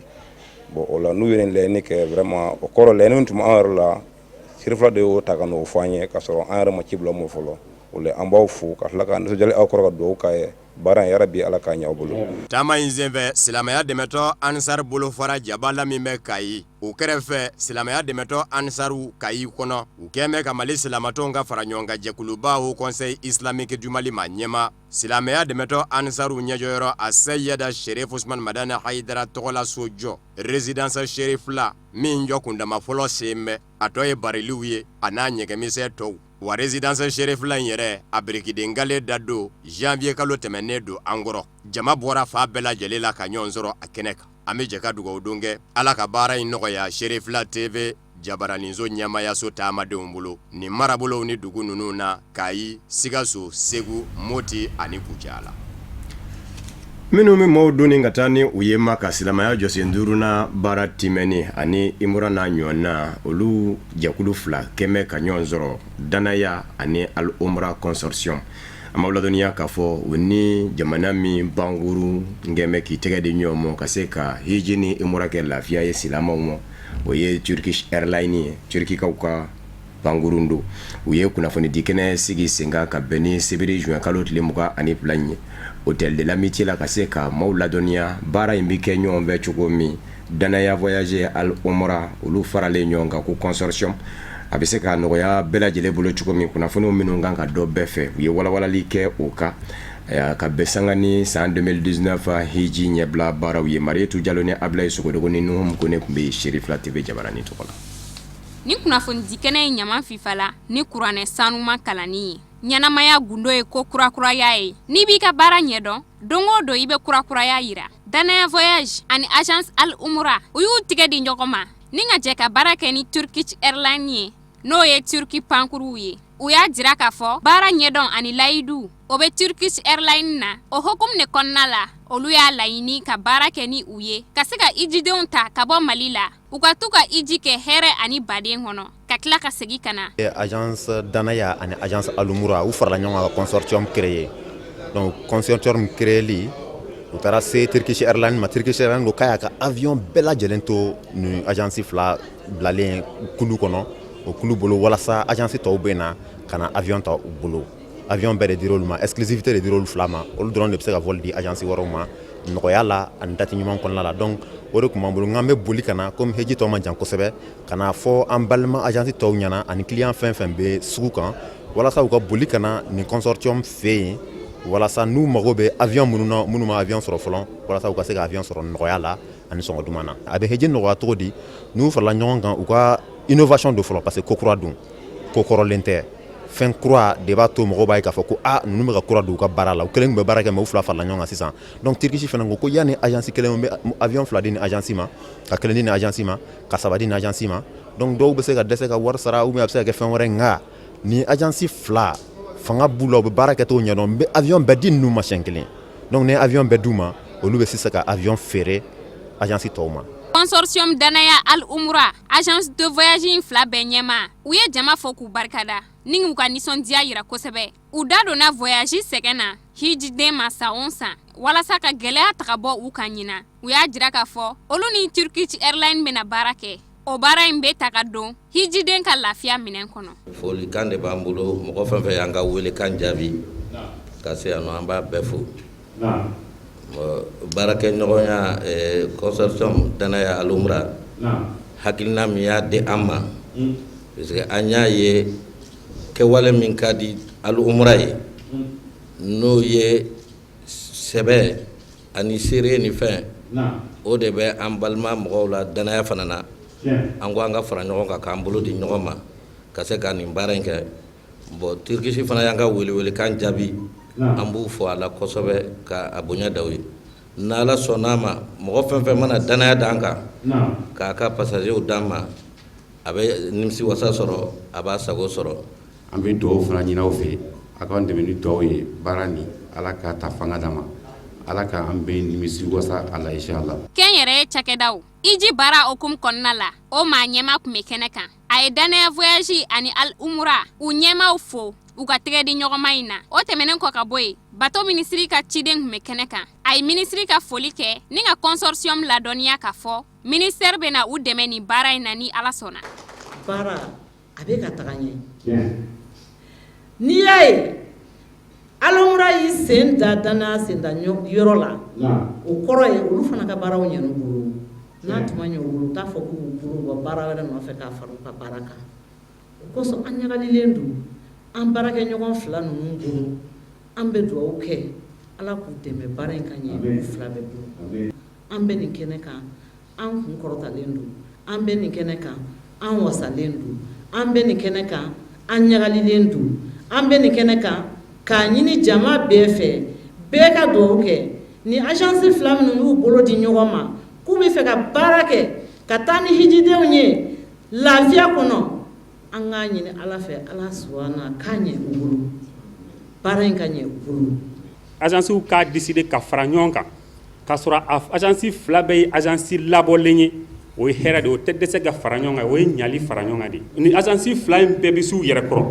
Bon, o la n'u ye nin laɲini kɛ, vraiment o kɔrɔ laɲini min tun bɛ anw yɛrɛ la, Serifila de y'o ta ka n'o fɔ an ye, k'a sɔrɔ an yɛrɛ ma ci bila u ma fɔlɔ. O la an b'aw fo ka tila ka nisɔndiyali aw kɔrɔ, ka dugawu k'a ye. Baara in, yarabi Ala k'a ɲɛ aw bolo. Taama in senfɛ, silamɛya dɛmɛtɔn Ansar bolofara jabala min bɛ Kayi, o kɛrɛfɛ, silamɛya dɛmɛtɔn Ansaru Kayi kɔnɔ, u kɛlen bɛ ka Mali silamatɔnw ka fara ɲɔgɔn kan jɛkuluba Haut Conseil Islamique du Mali maa ɲɛmaa, silamɛya dɛmɛtɔn Ansaru ɲɛjɔyɔrɔ Aseyida Serif Usumani Madani Hayidara tɔgɔla so jɔ, résidence Serifila min jɔ kundama fɔlɔ sen bɛ, a tɔ ye bariliw ye a n'a ɲɛgɛnmisɛn tɔw. Wa résidence Serifila in yɛrɛ, a birikiden gale da don janvier kalo tɛmɛnnen don an kɔrɔ. Jama bɔra fan bɛɛ lajɛlen la ka ɲɔgɔn sɔrɔ a kɛnɛ kan. An bɛ jɛ ka dugawu don kɛ, Ala ka baara in nɔgɔya Serifila TV jabaraninso ɲɛmaayaso taamadenw bolo nin marabolow ni dugu ninnu na, Kayi, Sikaso, Segu, Moti ani Kucala. Minnu bɛ maaw doni ka taa ni u ye Maka silamɛya jɔsen duurunan baara timɛni ani imura n'a ɲɔgɔnna, olu jɛkulu fila kɛmɛ ka ɲɔgɔn sɔrɔ, Danaya ani Al Umra Consortium. An b'aw ladɔnniya k'a fɔ u ni jamana min pankurun kɛlen bɛ k'i tɛgɛ di ɲɔgɔn ma ka se ka hiji ni umura kɛ lafiya ye silamɛw ma, o ye Turkish Airlines ye, Turkikaw ka pankurun don. U ye kunnafonidi kɛnɛ sigi sen kan ka bɛn ni sibiri juin kalo tile 22 in ye Hôtel de l'Amitié la, ka se ka maaw ladɔnniya baara in bɛ kɛ ɲɔgɔn fɛ cogo min. Danaya Voyage Al Umra, olu faralen ɲɔgɔn kan ko consortium, a bɛ se ka nɔgɔya bɛɛ lajɛlen bolo cogo min. Kunnafoniw minnu kan ka dɔn bɛɛ fɛ, u ye walawalali kɛ o kan ka bɛn sanga ni san 2019 hiji ɲɛbila baaraw ye. Marietu Jalo ni Abilaye Sogodogo ni Nuhum Kone tun bɛ Serifila TV jabaranin tɔgɔ la. Ni kunnafonidi kɛnɛ in ɲama fifala ni kuranɛ sanuma kalanni ye. Ɲɛnamaya gundo ye ko kurakuraya ye. N'i b'i ka baara ɲɛdɔn, don o don i bɛ kurakuraya yira. Danaya Voyage ani Agence Al Umra, u y'u tigɛ di ɲɔgɔn ma ni ka jɛ ka baara kɛ ni Turkish Airlines ye, n'o ye Turki pankuruw ye. U y'a jira k'a fɔ baara ɲɛdɔn ani layidu, o bɛ Turkish Airlines na. O hukumu de kɔnɔna la, olu y'a laɲini ka baara kɛ ni u ye ka se ka hijidenw ta ka bɔ Mali la, u ka t'u ka hiji kɛ hɛrɛ ani baden kɔnɔ, ka tila ka segin ka na. Agence Danaya ani agence Al Umra, u farala ɲɔgɔn kan ka consortium créer. Donc consortium créeli, u taara se Turkish Airlines ma. Turkish Airlines ko k'a y'a ka avion bɛɛ lajɛlen to nin agence fila bilalen kulu kɔnɔ, o kulu bolo, walasa agence tɔw bɛ na ka na avion ta u bolo. Avion bɛɛ de dir'olu ma, exclusivité de dir'olu fila ma. Olu dɔrɔn de bɛ se ka vol di agence wɛrɛw ma nɔgɔya la ani date ɲuman kɔnɔna la. Donc o de tun b'an bolo, n'an bɛ boli ka na, komi heji tɔ man jan kosɛbɛ, ka na fɔ an balima agence tɔw ɲɛna ani client fɛn fɛn bɛ sugu kan, walasa u ka boli ka na nin consortium fɛ yen, walasa n'u mago bɛ avion minnu na, minnu ma avion sɔrɔ fɔlɔ, walasa u ka se ka avion sɔrɔ nɔgɔya la ani sɔngɔ duman na. A bɛ heji nɔgɔya cogo di? N'u farala ɲɔgɔn kan, u ka innovation don fɔlɔ, parce que ko kura don, ko kɔrɔlen tɛ. Fɛn kura de b'a to mɔgɔw b'a ye k'a fɔ ko aa, ninnu bɛ ka kura don u ka baara la. U kelen tun bɛ baara kɛ, mais u fila farala ɲɔgɔn kan sisan. Donc Turkish fana ko ko yanni agence kelen bɛ avion fila di ni agence ma, ka kelen di ni agence ma, ka saba di ni agence ma, donc dɔw bɛ se ka dɛsɛ ka wari sara ou bien a bɛ se ka kɛ fɛn wɛrɛ. Nka ni agence fila fanga b'u la, u bɛ baara kɛcogo ɲɛdɔn, n bɛ avion bɛɛ di ninnu ma siɲɛ kelen. Donc ni avion bɛɛ d'u ma, olu bɛ sisan ka avion feere agence tɔw ma. Consortium Danaya Al Umra agence de voyage in fila bɛɛ ɲɛmaa, u ye jama fo k'u barikada ni k'u ka nisɔndiya yira kosɛbɛ. U da donna voyage sɛgɛn na hijiden ma san o san, walasa ka gɛlɛya ta ka bɔ u kan ɲina. U y'a jira k'a fɔ olu ni Turkish Airlines bɛna baara kɛ. O baara in bɛ ta ka don hijiden ka lafiya minɛn kɔnɔ. Folikan de b'an bolo. Mɔgɔ fɛn fɛn y'an ka welekan jaabi ka se yan nɔ, an b'a bɛɛ fo. Baarakɛɲɔgɔnya consortium Danaya Al Umra, hakilina min y'a di an ma, parce que an y'a ye kɛwale min ka di Al Umra ye, n'o ye sɛbɛ ani seere ni fɛn, o de bɛ an balima mɔgɔw la Danaya fana na. An ko an ka fara ɲɔgɔn kan k'an bolo di ɲɔgɔn ma ka se ka nin baara in kɛ. Bon, Turkish fana y'an ka welewelekan jaabi, an b'u fo a la kosɛbɛ ka a bonya da u ye. N'Ala sɔnna a ma, mɔgɔ fɛn fɛn mana danaya d'an kan k'a ka passagerw d'an ma, a bɛ nimisi wasa sɔrɔ, a b'a sago sɔrɔ. An bɛ dugawu fana ɲini aw fɛ, a k'an dɛmɛ ni dugawu ye. Baara nin, Ala k'a ta fanga d'an ma, Ala ka an bɛɛ nimisi wasa a la, inchallah. Kɛnyɛrɛye cakɛdaw hiji baara hukumu kɔnɔna la, o maa ɲɛmaa tun bɛ kɛnɛ kan. A ye Danaya Voyage ani Al Umra u ɲɛmaaw fo u ka tɛgɛ di ɲɔgɔnma in na. O tɛmɛnen kɔ ka bɔ yen, bato minisiri ka ciden tun bɛ kɛnɛ kan. A ye minisiri ka foli kɛ ni ka consortium ladɔnniya k'a fɔ ministère bɛna u dɛmɛ nin baara in na ni Ala sɔnna. Baara a bɛ ka taga ɲɛ. N'i y'a ye Al Umra y'i sen da Danaya sen da yɔrɔ la, o kɔrɔ ye olu fana ka baaraw ɲɛn'u bolo. N'a tun ma ɲɛ u bolo, u t'a fɔ k'u b'u bolo u ka baara wɛrɛ nɔfɛ k'a fara u ka baara kan. O kosɔn an ɲagalilen don an baarakɛɲɔgɔn fila ninnu bolo. An bɛ dugawu kɛ Ala k'u dɛmɛ baara in ka ɲɛ u fila bɛɛ bolo. An bɛ nin kɛnɛ kan, an kun kɔrɔtalen don. An bɛ nin kɛnɛ kan, an wasalen don. An bɛ nin kɛnɛ kan, an ɲagalilen don. An bɛ nin kɛnɛ kan k'a ɲini jama bɛɛ fɛ, bɛɛ ka dugawu kɛ ni agence fila minnu y'u bolo di ɲɔgɔn ma k'u bɛ fɛ ka baara kɛ ka taa ni hijidenw ye lafiya kɔnɔ. An k'a ɲini Ala fɛ, Ala subahana k'a ɲɛ u bolo, baara in ka ɲɛ u bolo. Agencew k'a décider ka fara ɲɔgɔn kan, k'a sɔrɔ agence fila bɛɛ ye agence labɔlen ye, o ye hɛrɛ de ye. O tɛ dɛsɛ ka fara ɲɔgɔn kan, o ye ɲali fara ɲɔgɔn kan de. Ni agence fila in bɛɛ bɛ s'u yɛrɛ kɔrɔ,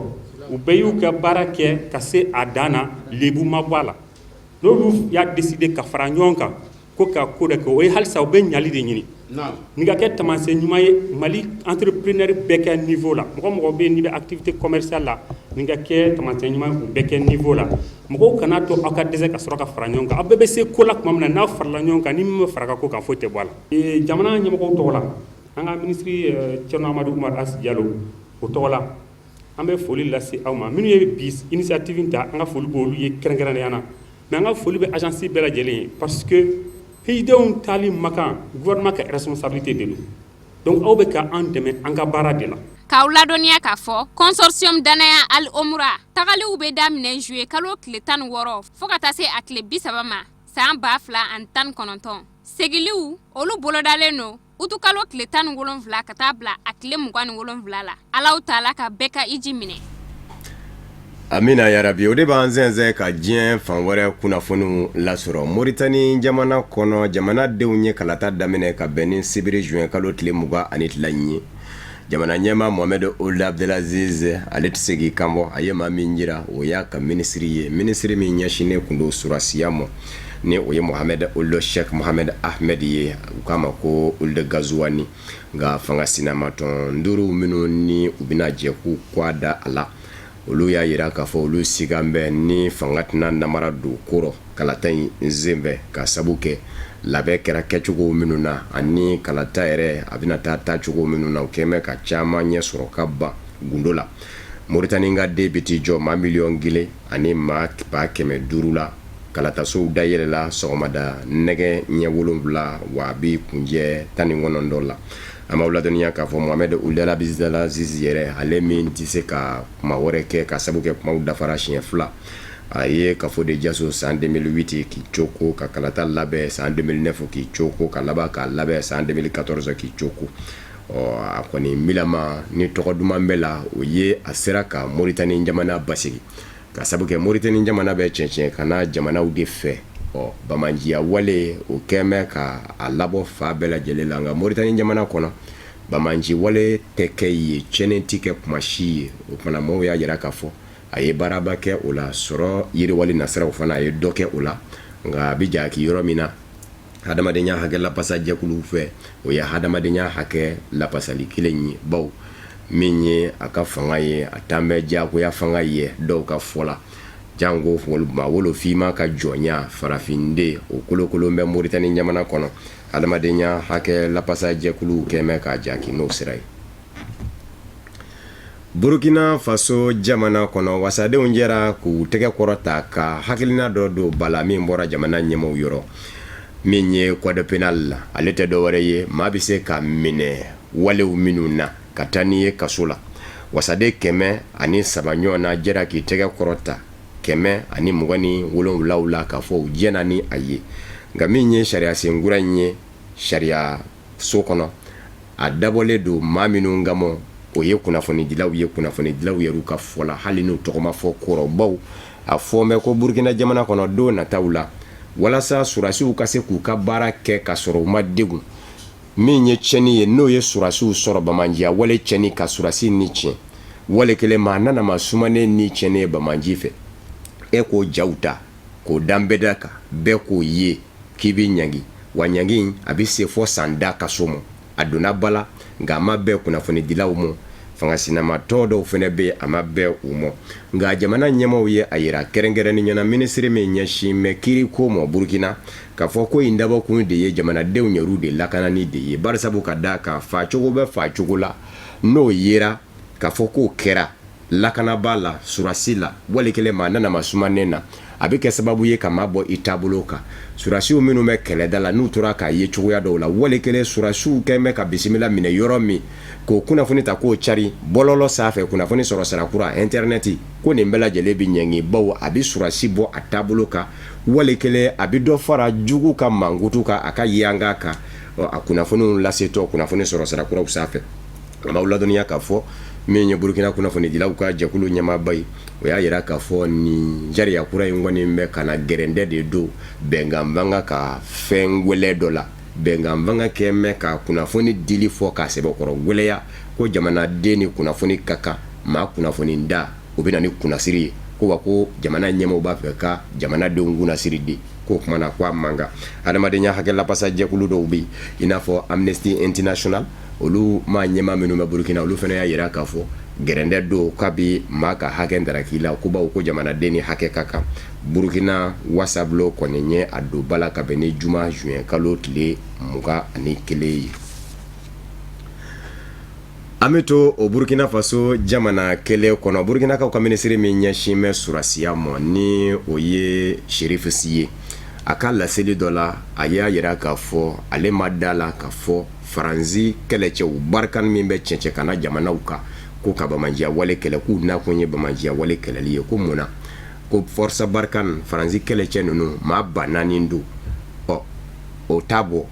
U bɛɛ y'u ka baara kɛ ka se a dan na, lebu ma bɔ a la. N'olu y'a décider ka fara ɲɔgɔn kan ko ka ko dɔ kɛ, o ye halisa u bɛ ɲali de ɲini. Nin ka kɛ taamasiyɛn ɲuman ye Mali entrepreneur bɛɛ kɛ niveau la. Mɔgɔ mɔgɔ bɛ yen n'i bɛ activité commerciale la, nin ka kɛ taamasiyɛn ɲuman ye u bɛɛ kɛ niveau la. Mɔgɔw kana to aw ka dɛsɛ ka sɔrɔ ka fara ɲɔgɔn kan. Aw bɛɛ bɛ se ko la tuma min na, n'aw farala ɲɔgɔn kan, ni min ma fara ka ko kan, foyi tɛ bɔ a la. Jamana ɲɛmɔgɔw tɔgɔ la, an ka minisiri Thierno Amadou Oumar As Diallo, o tɔgɔ la, an bɛ foli lase aw ma. Minnu ye bi initiative ta, an ka foli b'olu ye kɛrɛnkɛrɛnnenya na. Mais an ka foli bɛ agence bɛɛ lajɛlen ye, parce que hijidenw taali Makan, gouvernement ka responsabilité de don. Donc aw bɛ ka an dɛmɛ an ka baara de la. K'aw ladɔnniya k'a fɔ consortium Danaya Al Omra tagaliw bɛ daminɛ juillet kalo tile 16 fo ka taa se a tile 30 ma san 2019. Segiliw olu bolodalen don utukalo tile 17 ka taa bila a tile 27 la. Alahu taala ka bɛɛ ka hiji minɛ. Amina yarabi. O de b'an sɛnsɛn ka diɲɛ fan wɛrɛ kunnafoniw lasɔrɔ. Moritani jamana kɔnɔ, jamanadenw ye kalata daminɛ ka bɛn ni sibiri juin kalo tile 21 in ye. Jamana ɲɛmaa Mohamed Ould Abdelaziz, ale tɛ se k'i kanbɔ. A ye maa min jira, o y'a ka minisiri ye, minisiri min ɲɛsinnen tun don surasiya ma, ni o ye Mohamed Ould Cheikh Mohamed Ahmed ye, u k'a ma ko Ould Gazuwani. Nka fanga sinamatɔn duuru minnu ni u bɛna jɛ k'u kɔ da a la, olu y'a jira k'a fɔ olu sigan bɛ ni fanga tɛna namara don ko rɔ kalata in senfɛ, ka sabu kɛ labɛn kɛra kɛcogo minnu na ani kalata yɛrɛ a bɛna taa taacogo minnu na, u kɛn bɛ ka caman ɲɛ sɔrɔ ka ban gundo la. Moritani ka den bɛ t'i jɔ maa miliyɔn 1 ani maa 500,000 la. Kalatasow dayɛlɛla sɔgɔmada nɛgɛ ɲɛ 7, wa a bɛ kuncɛ 19 la. An b'aw ladɔnniya k'a fɔ Mohamed Ould Abdelaziz yɛrɛ, ale min tɛ se ka kuma wɛrɛ kɛ ka sabu kɛ kumaw dafara siɲɛ fila, a ye kafo de jaso san 2008 k'i coko ka kalata labɛn, san 2009 k'i coko ka laban k'a labɛn, san 2014 k'i coko. Ɔ a kɔni milama ni tɔgɔ duman bɛ la, o ye a sera ka Moritani jamana basigi, ka sabu kɛ Moritani jamana bɛ cɛncɛn ka na jamanaw de fɛ. Ɔ bamanciya wale o kɛn bɛ ka a labɔ fan bɛɛ lajɛlen la, nka Moritani jamana kɔnɔ bamanci wale tɛ kɛ yen, tiɲɛni tɛ kɛ kuma si ye. O tuma na mɔgɔw y'a jira k'a fɔ a ye baaraba kɛ o la, sɔrɔ yiriwali nasiraw fana a ye dɔ kɛ o la. Nka a bɛ jaki yɔrɔ min na hadamadenya hakɛ lapasa jɛkuluw fɛ, o ye hadamadenya hakɛ lapasali kelen ye, bawo min ye a ka fanga ye, a tan bɛ diyagoya fanga ye dɔw ka fɔ la, janko maa wolofinma ka jɔnya farafinden o kolokolon bɛ Moritani jamana kɔnɔ. Hadamadenya hakɛ lapasa jɛkuluw kɛn bɛ k'a jaki n'o sira ye. Burukina Faso jamana kɔnɔ, wasadenw jɛra k'u tɛgɛ kɔrɔta ka hakilina dɔ don ba la min bɔra jamana ɲɛmaaw yɔrɔ, min ye code pénal la. Ale tɛ dɔwɛrɛ ye, maa bɛ se ka minɛ walew minnu na ka taa n'i ye kaso la. Wasaden 103 ɲɔgɔn na jɛra k'i tɛgɛ kɔrɔta 127 la k'a fɔ u jɛnna ni a ye. Nka min ye sariyasen kura in ye sariya so kɔnɔ, a dabɔlen don maa minnu kama, o ye kunnafonidilaw ye. Kunnafonidilaw yɛrɛ ka fɔ la, hali n'u tɔgɔ ma fɔ kɔrɔbaw, a fɔ bɛ ko Burukina jamana kɔnɔ don nataw la, walasa surasiw ka se k'u ka baara kɛ ka sɔrɔ u ma degun, min ye tiɲɛni ye, n'o ye surasiw sɔrɔ bamanciya wale tiɲɛni ka surasi ni tiɲɛ, wale kelen maa nana ma sumanen ni tiɲɛni ye bamanci fɛ, e k'o jaw ta k'o da bɛɛ kan, bɛɛ k'o ye k'i bɛ ɲangi, wa ɲangi a bɛ se fɔ san da kaso ma. A donna ba la, nka a ma bɛn kunnafonidilaw ma. Fanga sinamatɔ dɔw fana bɛ, a ma bɛn u ma. Nka jamana ɲɛmaaw ye a jira kɛrɛnkɛrɛnnenya na, minisiri min ɲɛsin bɛ kiiriko ma Burukina, k'a fɔ ko in dabɔkun de ye jamanadenw yɛrɛ de lakanani de ye, barisabu ka d'a kan faacogo bɛ faacogo la, n'o yera k'a fɔ k'o kɛra lakanabaa la, surasi la, wali kelen maa nana ma sumanen na, a bɛ kɛ sababu ye ka maa bɔ i taabolo kan. Surasiw minnu bɛ kɛlɛda la, n'u tora k'a ye cogoya dɔw la, wali kelen surasiw kɛn bɛ ka bisimila minɛ yɔrɔ min, k'o kunnafoni ta k'o cari bɔlɔlɔ sanfɛ, kunnafoni sɔrɔ sira kura intɛrɛnɛti, ko nin bɛɛ lajɛlen bɛ ɲangi, bawo a bɛ surasi bɔ a taabolo kan, wali kelen a bɛ dɔ fara jugu ka mankutu kan, a ka yanga kan, a kunnafoniw lasetɔ kunnafoni sɔrɔ sira kuraw sanfɛ. An b'aw ladɔnniya k'a fɔ min ye Burukina kunnafonidilaw ka jɛkulu ɲɛmaaba ye, o y'a jira k'a fɔ nin sariya kura in kɔni bɛ ka na gɛrɛndɛ de don bɛnkan fanga ka fɛn gwɛlɛ dɔ la. Bɛnkan fanga kɛn bɛ ka kunnafoni dili fɔ k'a sɛbɛkɔrɔ gwɛlɛya, ko jamanaden ni kunnafoni ka kan, maa kunnafoni da o bɛ na ni kunnasiri ye, ko wa ko jamana ɲɛmaaw b'a fɛ ka jamanadenw kunnasiri de, k'o kuma na ko a man kan. Adamadenya hakɛ lapasa jɛkulu dɔw bɛ yen, i n'a fɔ Amnesty International, olu maa ɲɛmaa minnu bɛ Burukina, olu fana y'a jira k'a fɔ gɛrɛndɛ don kabi maa ka hakɛ ndaraki la, ko bawo ko jamanaden ni hakɛ ka kan. Burukina wasabulon kɔni ye a don ba la ka bɛn ni juma juin kalo tile 21 ye. An bɛ to o Burukina Faso jamana kelen kɔnɔ. Burukinakaw ka minisiri min ɲɛsin bɛ sɔrɔdasiya ma, ni o ye Sherifu Si ye, a ka laseli dɔ la, a y'a jira k'a fɔ ale ma da la k'a fɔ Faransi kɛlɛcɛw Barkhane min bɛ cɛncɛnkanna jamanaw kan ko ka banbaanciya wale kɛlɛ, k'u nakun ye banbaanciya wale kɛlɛli ye. Ko mun na ko Force Barkhane Faransi kɛlɛcɛ ninnu maa 4000 don? Ɔ, o t'a bɔ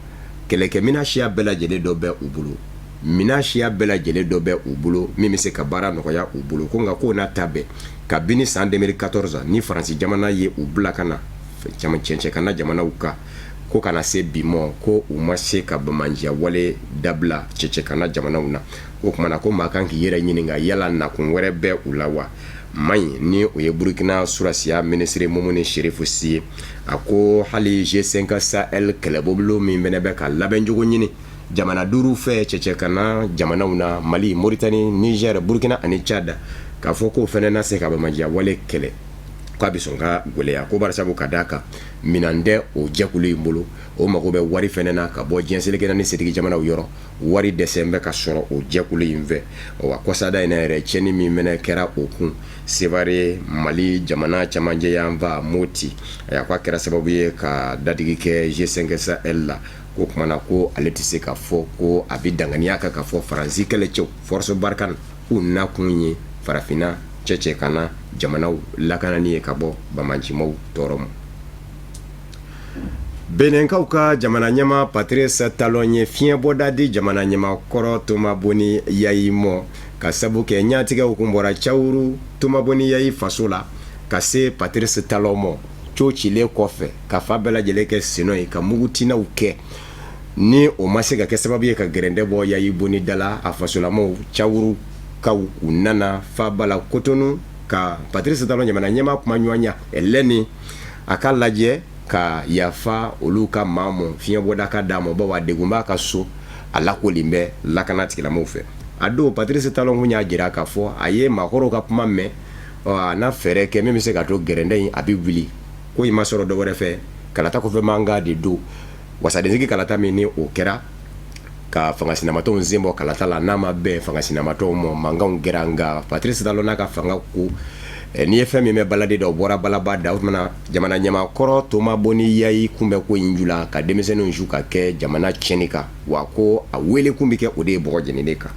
kɛlɛkɛminɛn siya bɛɛ lajɛlen dɔ bɛ u bolo, minɛn siya bɛɛ lajɛlen dɔ bɛ u bolo min bɛ se ka baara nɔgɔya u bolo. Ko nka k'o n'a ta bɛɛ, kabini san 2014 ni Faransi jamana ye u bila ka na cɛncɛnkanna jamanaw kan, ko ka na se bi ma, ko u ma se ka banbaanciya wale dabila cɛncɛnkanna jamanaw na. O tuma na ko maa kan k'i yɛrɛ ɲininka, yala nakun wɛrɛ bɛ u la wa? Maa in ni o ye Burukina sɔrɔdasiya minisiri Mumuni Sherifu Si ye, a ko hali G5 Sahel kɛlɛbolo min fana bɛ ka labɛncogo ɲini jamana duuru fɛ cɛncɛnkanna jamanaw na, Mali, Moritani, Niger, Burukina ani Tchad, k'a fɔ k'o fana na se ka banbaanciya wale kɛlɛ, k'a bɛ sɔn ka gɛlɛya, ko barisabu ka d'a kan minɛn tɛ o jɛkulu in bolo, o mago bɛ wari fana na ka bɔ diɲɛ seleke naani setigi jamanaw yɔrɔ. Wari dɛsɛ bɛ ka sɔrɔ o jɛkulu in fɛ. Wa kɔsada in yɛrɛ, tiɲɛni min fana kɛra o kun Sevare, Mali jamana camancɛ yanfan Moti, a ko a kɛra sababu ye ka dadigi kɛ G5 Sahel la. Ko tuma na ko ale tɛ se ka fɔ ko a bɛ danganiya kan ka fɔ Faransi kɛlɛcɛw Force Barkhane k'u nakun ye farafinna cɛncɛnkanna jamanaw lakanani ye ka bɔ banbaancimaw tɔɔrɔ ma. Benɛnkaw ka jamana ɲɛmaa Patrice Talon ye fiɲɛbɔda di jamana ɲɛmaa kɔrɔ Toma Boni Yayi mɔ, ka sabu kɛ ɲatigɛw kun bɔra Cawuru Toma Boni Yayi faso la ka se Patrice Talon mɔ co cilen kɔfɛ ka fan bɛɛ lajɛlen kɛ senɔ ye ka mugutinaw kɛ. Ni o ma se ka kɛ sababu ye ka gɛrɛndɛ bɔ Yayi Boni da la, a fasolamaw Cawurukaw u nana faaba la Kotonu ka Patrice Talon jamana ɲɛmaa kuma ɲɔgɔnya lɛni a ka lajɛ ka yafa olu ka maa mɔ, fiɲɛbɔda ka d'a ma, bawo a degun b'a ka so, a lakolen bɛ lakana tigilamɔgɔw fɛ. A don Patrice Talon kun y'a jira k'a fɔ a ye maakɔrɔw ka kuma mɛn, a na fɛɛrɛ kɛ min bɛ se ka to gɛrɛndɛ in a bɛ wuli. Ko in ma sɔrɔ dɔ wɛrɛ fɛ, kalata kɔfɛ mankan de don. Wasadensigi kalata min ni o kɛra ka fanga sinamatɔnw sen bɔ kalata la, n'a ma bɛn fanga sinamatɔnw ma, mankanw kɛra. Nka Patrice Talon n'a ka fanga ko n'i ye fɛn min mɛn balade da, o bɔra balaba da. O tuma na jamana ɲɛmaa kɔrɔ Toma Boni Yayi kun bɛ ko in ju la ka denmisɛnninw su ka kɛ jamana tiɲɛni kan, wa ko a wele kun bɛ kɛ o de ye bɔgɔ jeninen kan.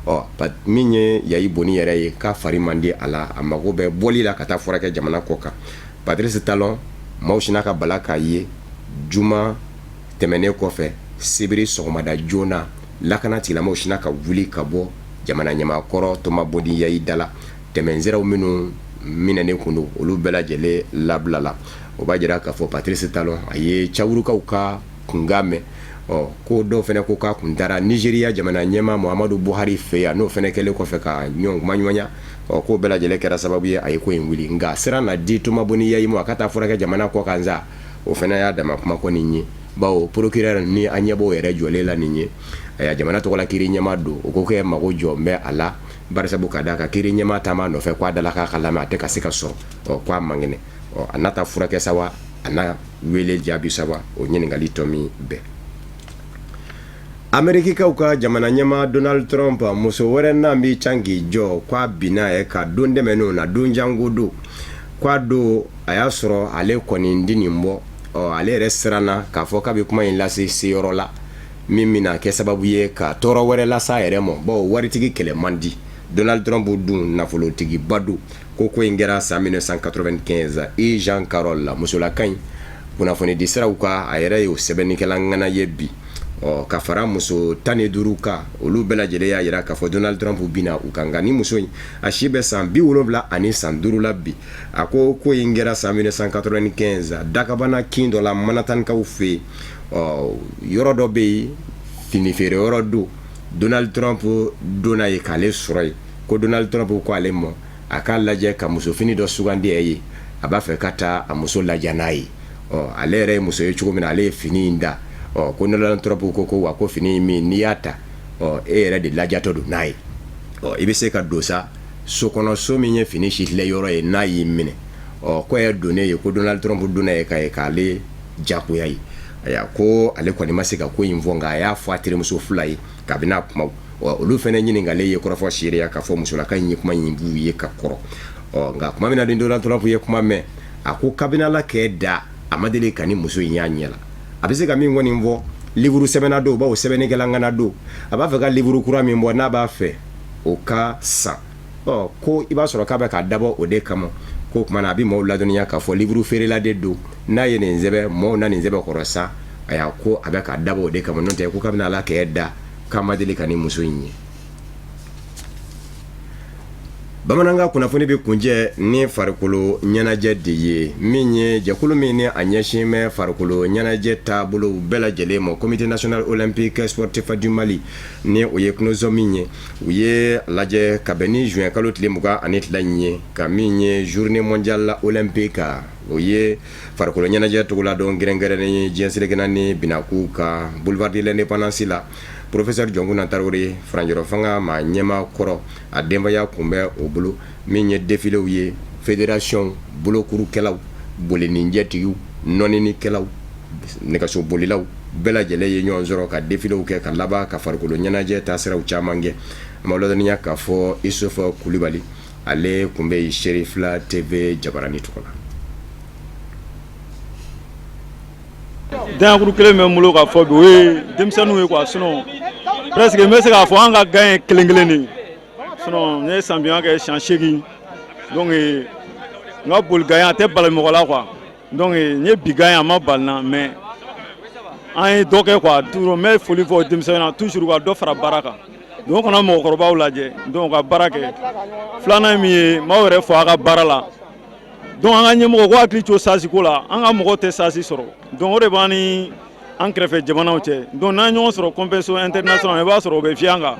Ɔ, min ye Yayi Boni yɛrɛ ye, k'a fari man di a la, a mago bɛ bɔli la ka taa furakɛ jamana kɔ kan. Patrice Talon maaw sinna ka bala k'a ye juma tɛmɛnen kɔfɛ, sibiri sɔgɔmada joona, lakana tigilamɔgɔw sinna ka wuli ka bɔ jamana ɲɛmaa kɔrɔ Toma Boni Yayi da la. Tɛmɛnsiraw minnu minɛnen kun don, olu bɛɛ lajɛlen labilala. O b'a jira k'a fɔ Patrice Talon a ye Cawurukaw ka kunkan mɛn. Ɔ, ko dɔw fana ko k'a kun taara Nizeriya jamana ɲɛmaa Muhamadu Buhari fɛ yan, n'o fana kɛlen kɔfɛ ka ɲɔgɔn kumaɲɔgɔnya. Ɔ, k'o bɛɛ lajɛlen kɛra sababu ye a ye ko in wuli. Nka sira na di Toma Boni Yayi ma a ka taa furakɛ jamana kɔ kan sa, o fana y'a dama kuma kɔni ye, bawo procureur ni an ɲɛ b'o yɛrɛ jɔlen la nin ye, a jamana tɔgɔla kiiri ɲɛmaa don, o ko kɛ mago jɔ bɛ a la, barisabu ka d'a kan kiiri ɲɛmaa taama nɔfɛ k'a dala k'a ka lamɛn, a tɛ ka se ka sɔrɔ. Ɔ, k'a man kɛnɛ. Ɔ, a n'a taa furakɛ sa wa, a n'a wele jaabi sa wa, o ɲininkali tɔ min bɛɛ. Amerikikaw ka jamana ɲɛmaa Donald Trump muso wɛrɛ n'a bɛ can k'i jɔ k'a binna ye ka don tɛmɛnenw na, don janko don, k'a don a y'a sɔrɔ ale kɔni di nin bɔ. Ɔ, ale yɛrɛ siranna k'a fɔ k'a bɛ kuma in lase seyɔrɔ la min bɛna kɛ sababu ye ka tɔɔrɔ wɛrɛ lase a yɛrɛ ma, bawo waritigi kɛlɛ man di. Donald Trump dun nafolotigiba don. Ko in kɛra san 1995 E Jean Carroll la musolaka in kunnafonidi siraw kan, a yɛrɛ y'o sɛbɛnnikɛla ŋana ye bi. Ɔ, ka fara muso 15 kan, olu bɛɛ lajɛlen y'a jira k'a fɔ Donald Trump binna u kan. Nka ni muso in a si bɛ san 75 la bi, a ko ko in kɛra san 1995 dakabana kin dɔ la Manhattankaw fɛ yen. Ɔ, yɔrɔ dɔ bɛ yen, fini feere yɔrɔ don. Donald Trump donna yen k'ale sɔrɔ yen. Ko Donald Trump ko ale ma a k'a lajɛ ka musofini dɔ sugandi a ye, a b'a fɛ ka taa a muso ladiya n'a ye. Ɔ ale yɛrɛ ye muso ye cogo min na, ale ye fini in da. Ɔ ko Donald Trump ko wa ko fini in min n'i y'a ta, ɔ e yɛrɛ de ladiyatɔ don n'a ye. Ɔ i bɛ se ka don sa so kɔnɔ, so min ye fini sitilɛ yɔrɔ ye, n'a y'i minɛ. Ɔ ko yɛrɛ donnen ye, ko Donald Trump donna ye ka ye k'ale jagoya ye. Ayiwa, ko ale kɔni ma se ka ko in fɔ, nka a y'a fɔ a terimuso fila ye kabini a kuma. Olu fana ɲininkalen ye kɔrɔfɔ seereya k'a fɔ musolaka in ye kuma in b'u ye ka kɔrɔ. Ɔ nka tuma min na ni Donald Trump ye kuma mɛn, a ko kabini Ala k'e da, a ma deli ka ni muso in y'a ɲɛ la. A bɛ se ka min kɔni fɔ, livre sɛbɛnna don, bawo sɛbɛnnikɛla ŋana don, a b'a fɛ ka livre kura min bɔ, n'a b'a fɛ o ka san. Ɔ ko i b'a sɔrɔ k'a bɛ k'a dabɔ o de kama, ko o tuma na a bɛ maaw ladɔnniya k'a fɔ livre feerela de don, n'a ye nin sɛbɛn, maaw na nin sɛbɛn kɔrɔ sa. Ayiwa, ko a bɛ k'a dabɔ o de kama, n'o tɛ ko kabini Ala k'e da, k'a ma deli ka ni muso in ye. Bamanankan kunnafoni bɛ kuncɛ ni farikolo ɲɛnajɛ de ye, min ye jɛkulu min ni a ɲɛsin bɛ farikolo ɲɛnajɛ taabolo bɛɛ lajɛlen ma, Comité national olympique sportif du Mali, ni o ye CNOSOM ye. U ye lajɛ ka bɛn ni juin kalo tile 22 in ye, ka min ye journée mondiale olympique, o ye farikolo ɲɛnajɛ tɔgɔladon kɛrɛnkɛrɛnnen ye diɲɛ seleke naani binakun kan, boulevard de l'indépendance la. Professeur Jɔnkunda Tarawele, furancɛrɔ fanga maa ɲɛmaa kɔrɔ, a denbaya tun bɛ o bolo. Min ye défiléw ye, fédération bolokurukɛlaw, bolininjɛtigiw, nɔninikɛlaw, nɛgɛsobolilaw bɛɛ lajɛlen ye ɲɔgɔn sɔrɔ ka défiléw kɛ, ka laban ka farikolo ɲɛnajɛ taasiraw caman kɛ. An b'a ladɔnniya k'a fɔ Isufu Kulubali, ale tun bɛ yen Serifila TV jabarani tɔgɔ la. Daɲɛkuru kelen bɛ n bolo k'a fɔ bi, o ye denmisɛnninw ye quoi. Sinon presque n bɛ se k'a fɔ an ka gain ye kelen kelen de ye. Sinon n ye champion kɛ siɲɛ 8, donc n ka boli gain a tɛ bali mɔgɔ la quoi. Donc n ye bi gain, a ma bali n na, mais an ye dɔ kɛ quoi. Toujours n bɛ foli fɔ denmisɛnnin na, toujours ka dɔ fara baara kan. Donc kana mɔgɔkɔrɔbaw lajɛ, donc ka baara kɛ. Filanan ye min ye, n b'aw yɛrɛ fo aw ka baara la. Donc an ka ɲɛmɔgɔ ko hakili to sasi ko la, an ka mɔgɔw tɛ sasi sɔrɔ, donc o de b'an ni an kɛrɛfɛ jamanaw cɛ. Donc n'an ɲɔgɔn sɔrɔ compétition internationale, i b'a sɔrɔ o bɛ fiyɛ an kan.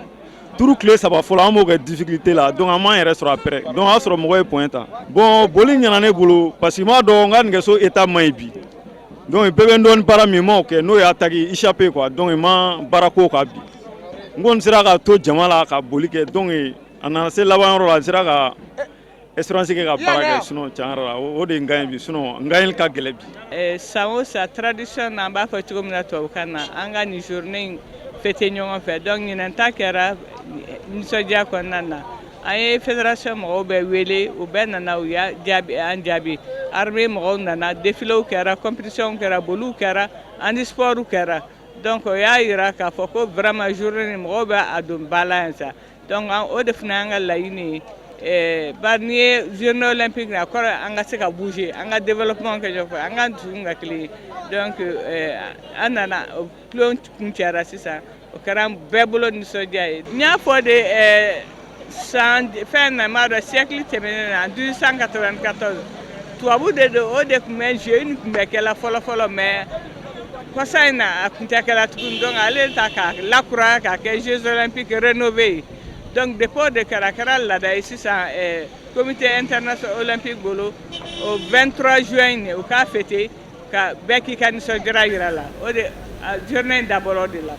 Tour tile 3 fɔlɔ, an b'o kɛ difficulté la, donc an m'an yɛrɛ sɔrɔ après. Donc o y'a sɔrɔ mɔgɔ ye point ta. Bon, boli ɲɛna ne bolo parce que n b'a dɔn n ka nɛgɛso état man ɲi bi. Donc bɛɛ bɛ n dɔn ni baara min m'o kɛ, n'o ye attaque échappée quoi. Donc n ma baara k'o kan bi, n kɔni sera ka to jama la ka boli kɛ. Donc a nana se laban yɔrɔ la, n sera ka espérance kɛ ka baara kɛ. Sinon tiɲɛ yɛrɛ la, o de ye n gagne bi. Sinon n gagne ka gɛlɛn bi. San o san, tradition na, an b'a fɔ cogo min na tubabukan na, an ka nin journée in fêter ɲɔgɔn fɛ. Donc ɲinan ta kɛra nisɔndiya kɔnɔna na. An ye fédération mɔgɔw bɛɛ wele, u bɛɛ nana, u y'a jaabi, an jaabi. Armée mɔgɔw nana, défiléw kɛra, compétition kɛra, boliw kɛra, handisport kɛra. Donc o y'a yira k'a fɔ ko vraiment journée nin, mɔgɔw bɛ a don ba la yan sa. Donc o de fana y'an ka laɲini ye, bari n'i ye journée olympique, a kɔrɔ an ka se ka bouger, an ka développement kɛ ɲɔgɔn fɛ, an ka dusukun ka kelen ye. Donc an nana tulon kuncɛra sisan, o kɛra bɛɛ bolo nisɔndiya ye. N y'a fɔ de, san fɛn na, m'a dɔn, siècle tɛmɛnen na, 1894, tubabu de don, o de tun bɛ jeu in tun bɛ kɛla fɔlɔ fɔlɔ, mais kɔsa in na a tun tɛ kɛla tuguni. Donc ale ta k'a lakuraya k'a kɛ Jeux olympiques rénové ye. Donc depuis o de kɛra, a kɛra laada ye sisan comité international olympique bolo, o 23 juin in, u k'a fêter ka bɛɛ k'i ka nisɔndiya yira la. O de journée in dabɔra o de la.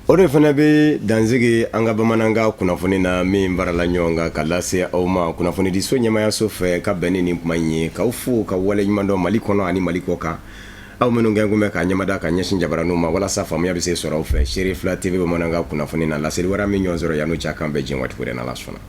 O de fana bɛ dansigi an ka bamanankan kunnafoni na, min farala ɲɔgɔn kan ka lase aw ma kunnafonidiso ɲɛmayaso fɛ ka bɛn ni nin kuma in ye. K'aw fo ka waleɲuman dɔn Mali kɔnɔ ani Mali kɔ kan, aw minnu kɛ kun bɛ ka ɲɛmada ka ɲɛsin jabaraninw ma walasa faamuya bɛ se sɔrɔ aw fɛ Serifila TV bamanankan kunnafoni na. Laseli wɛrɛ min ɲɔgɔn sɔrɔ yan'o cɛ, kan bɛɛ diɲɛ waati wɛrɛ n'Ala sɔnna.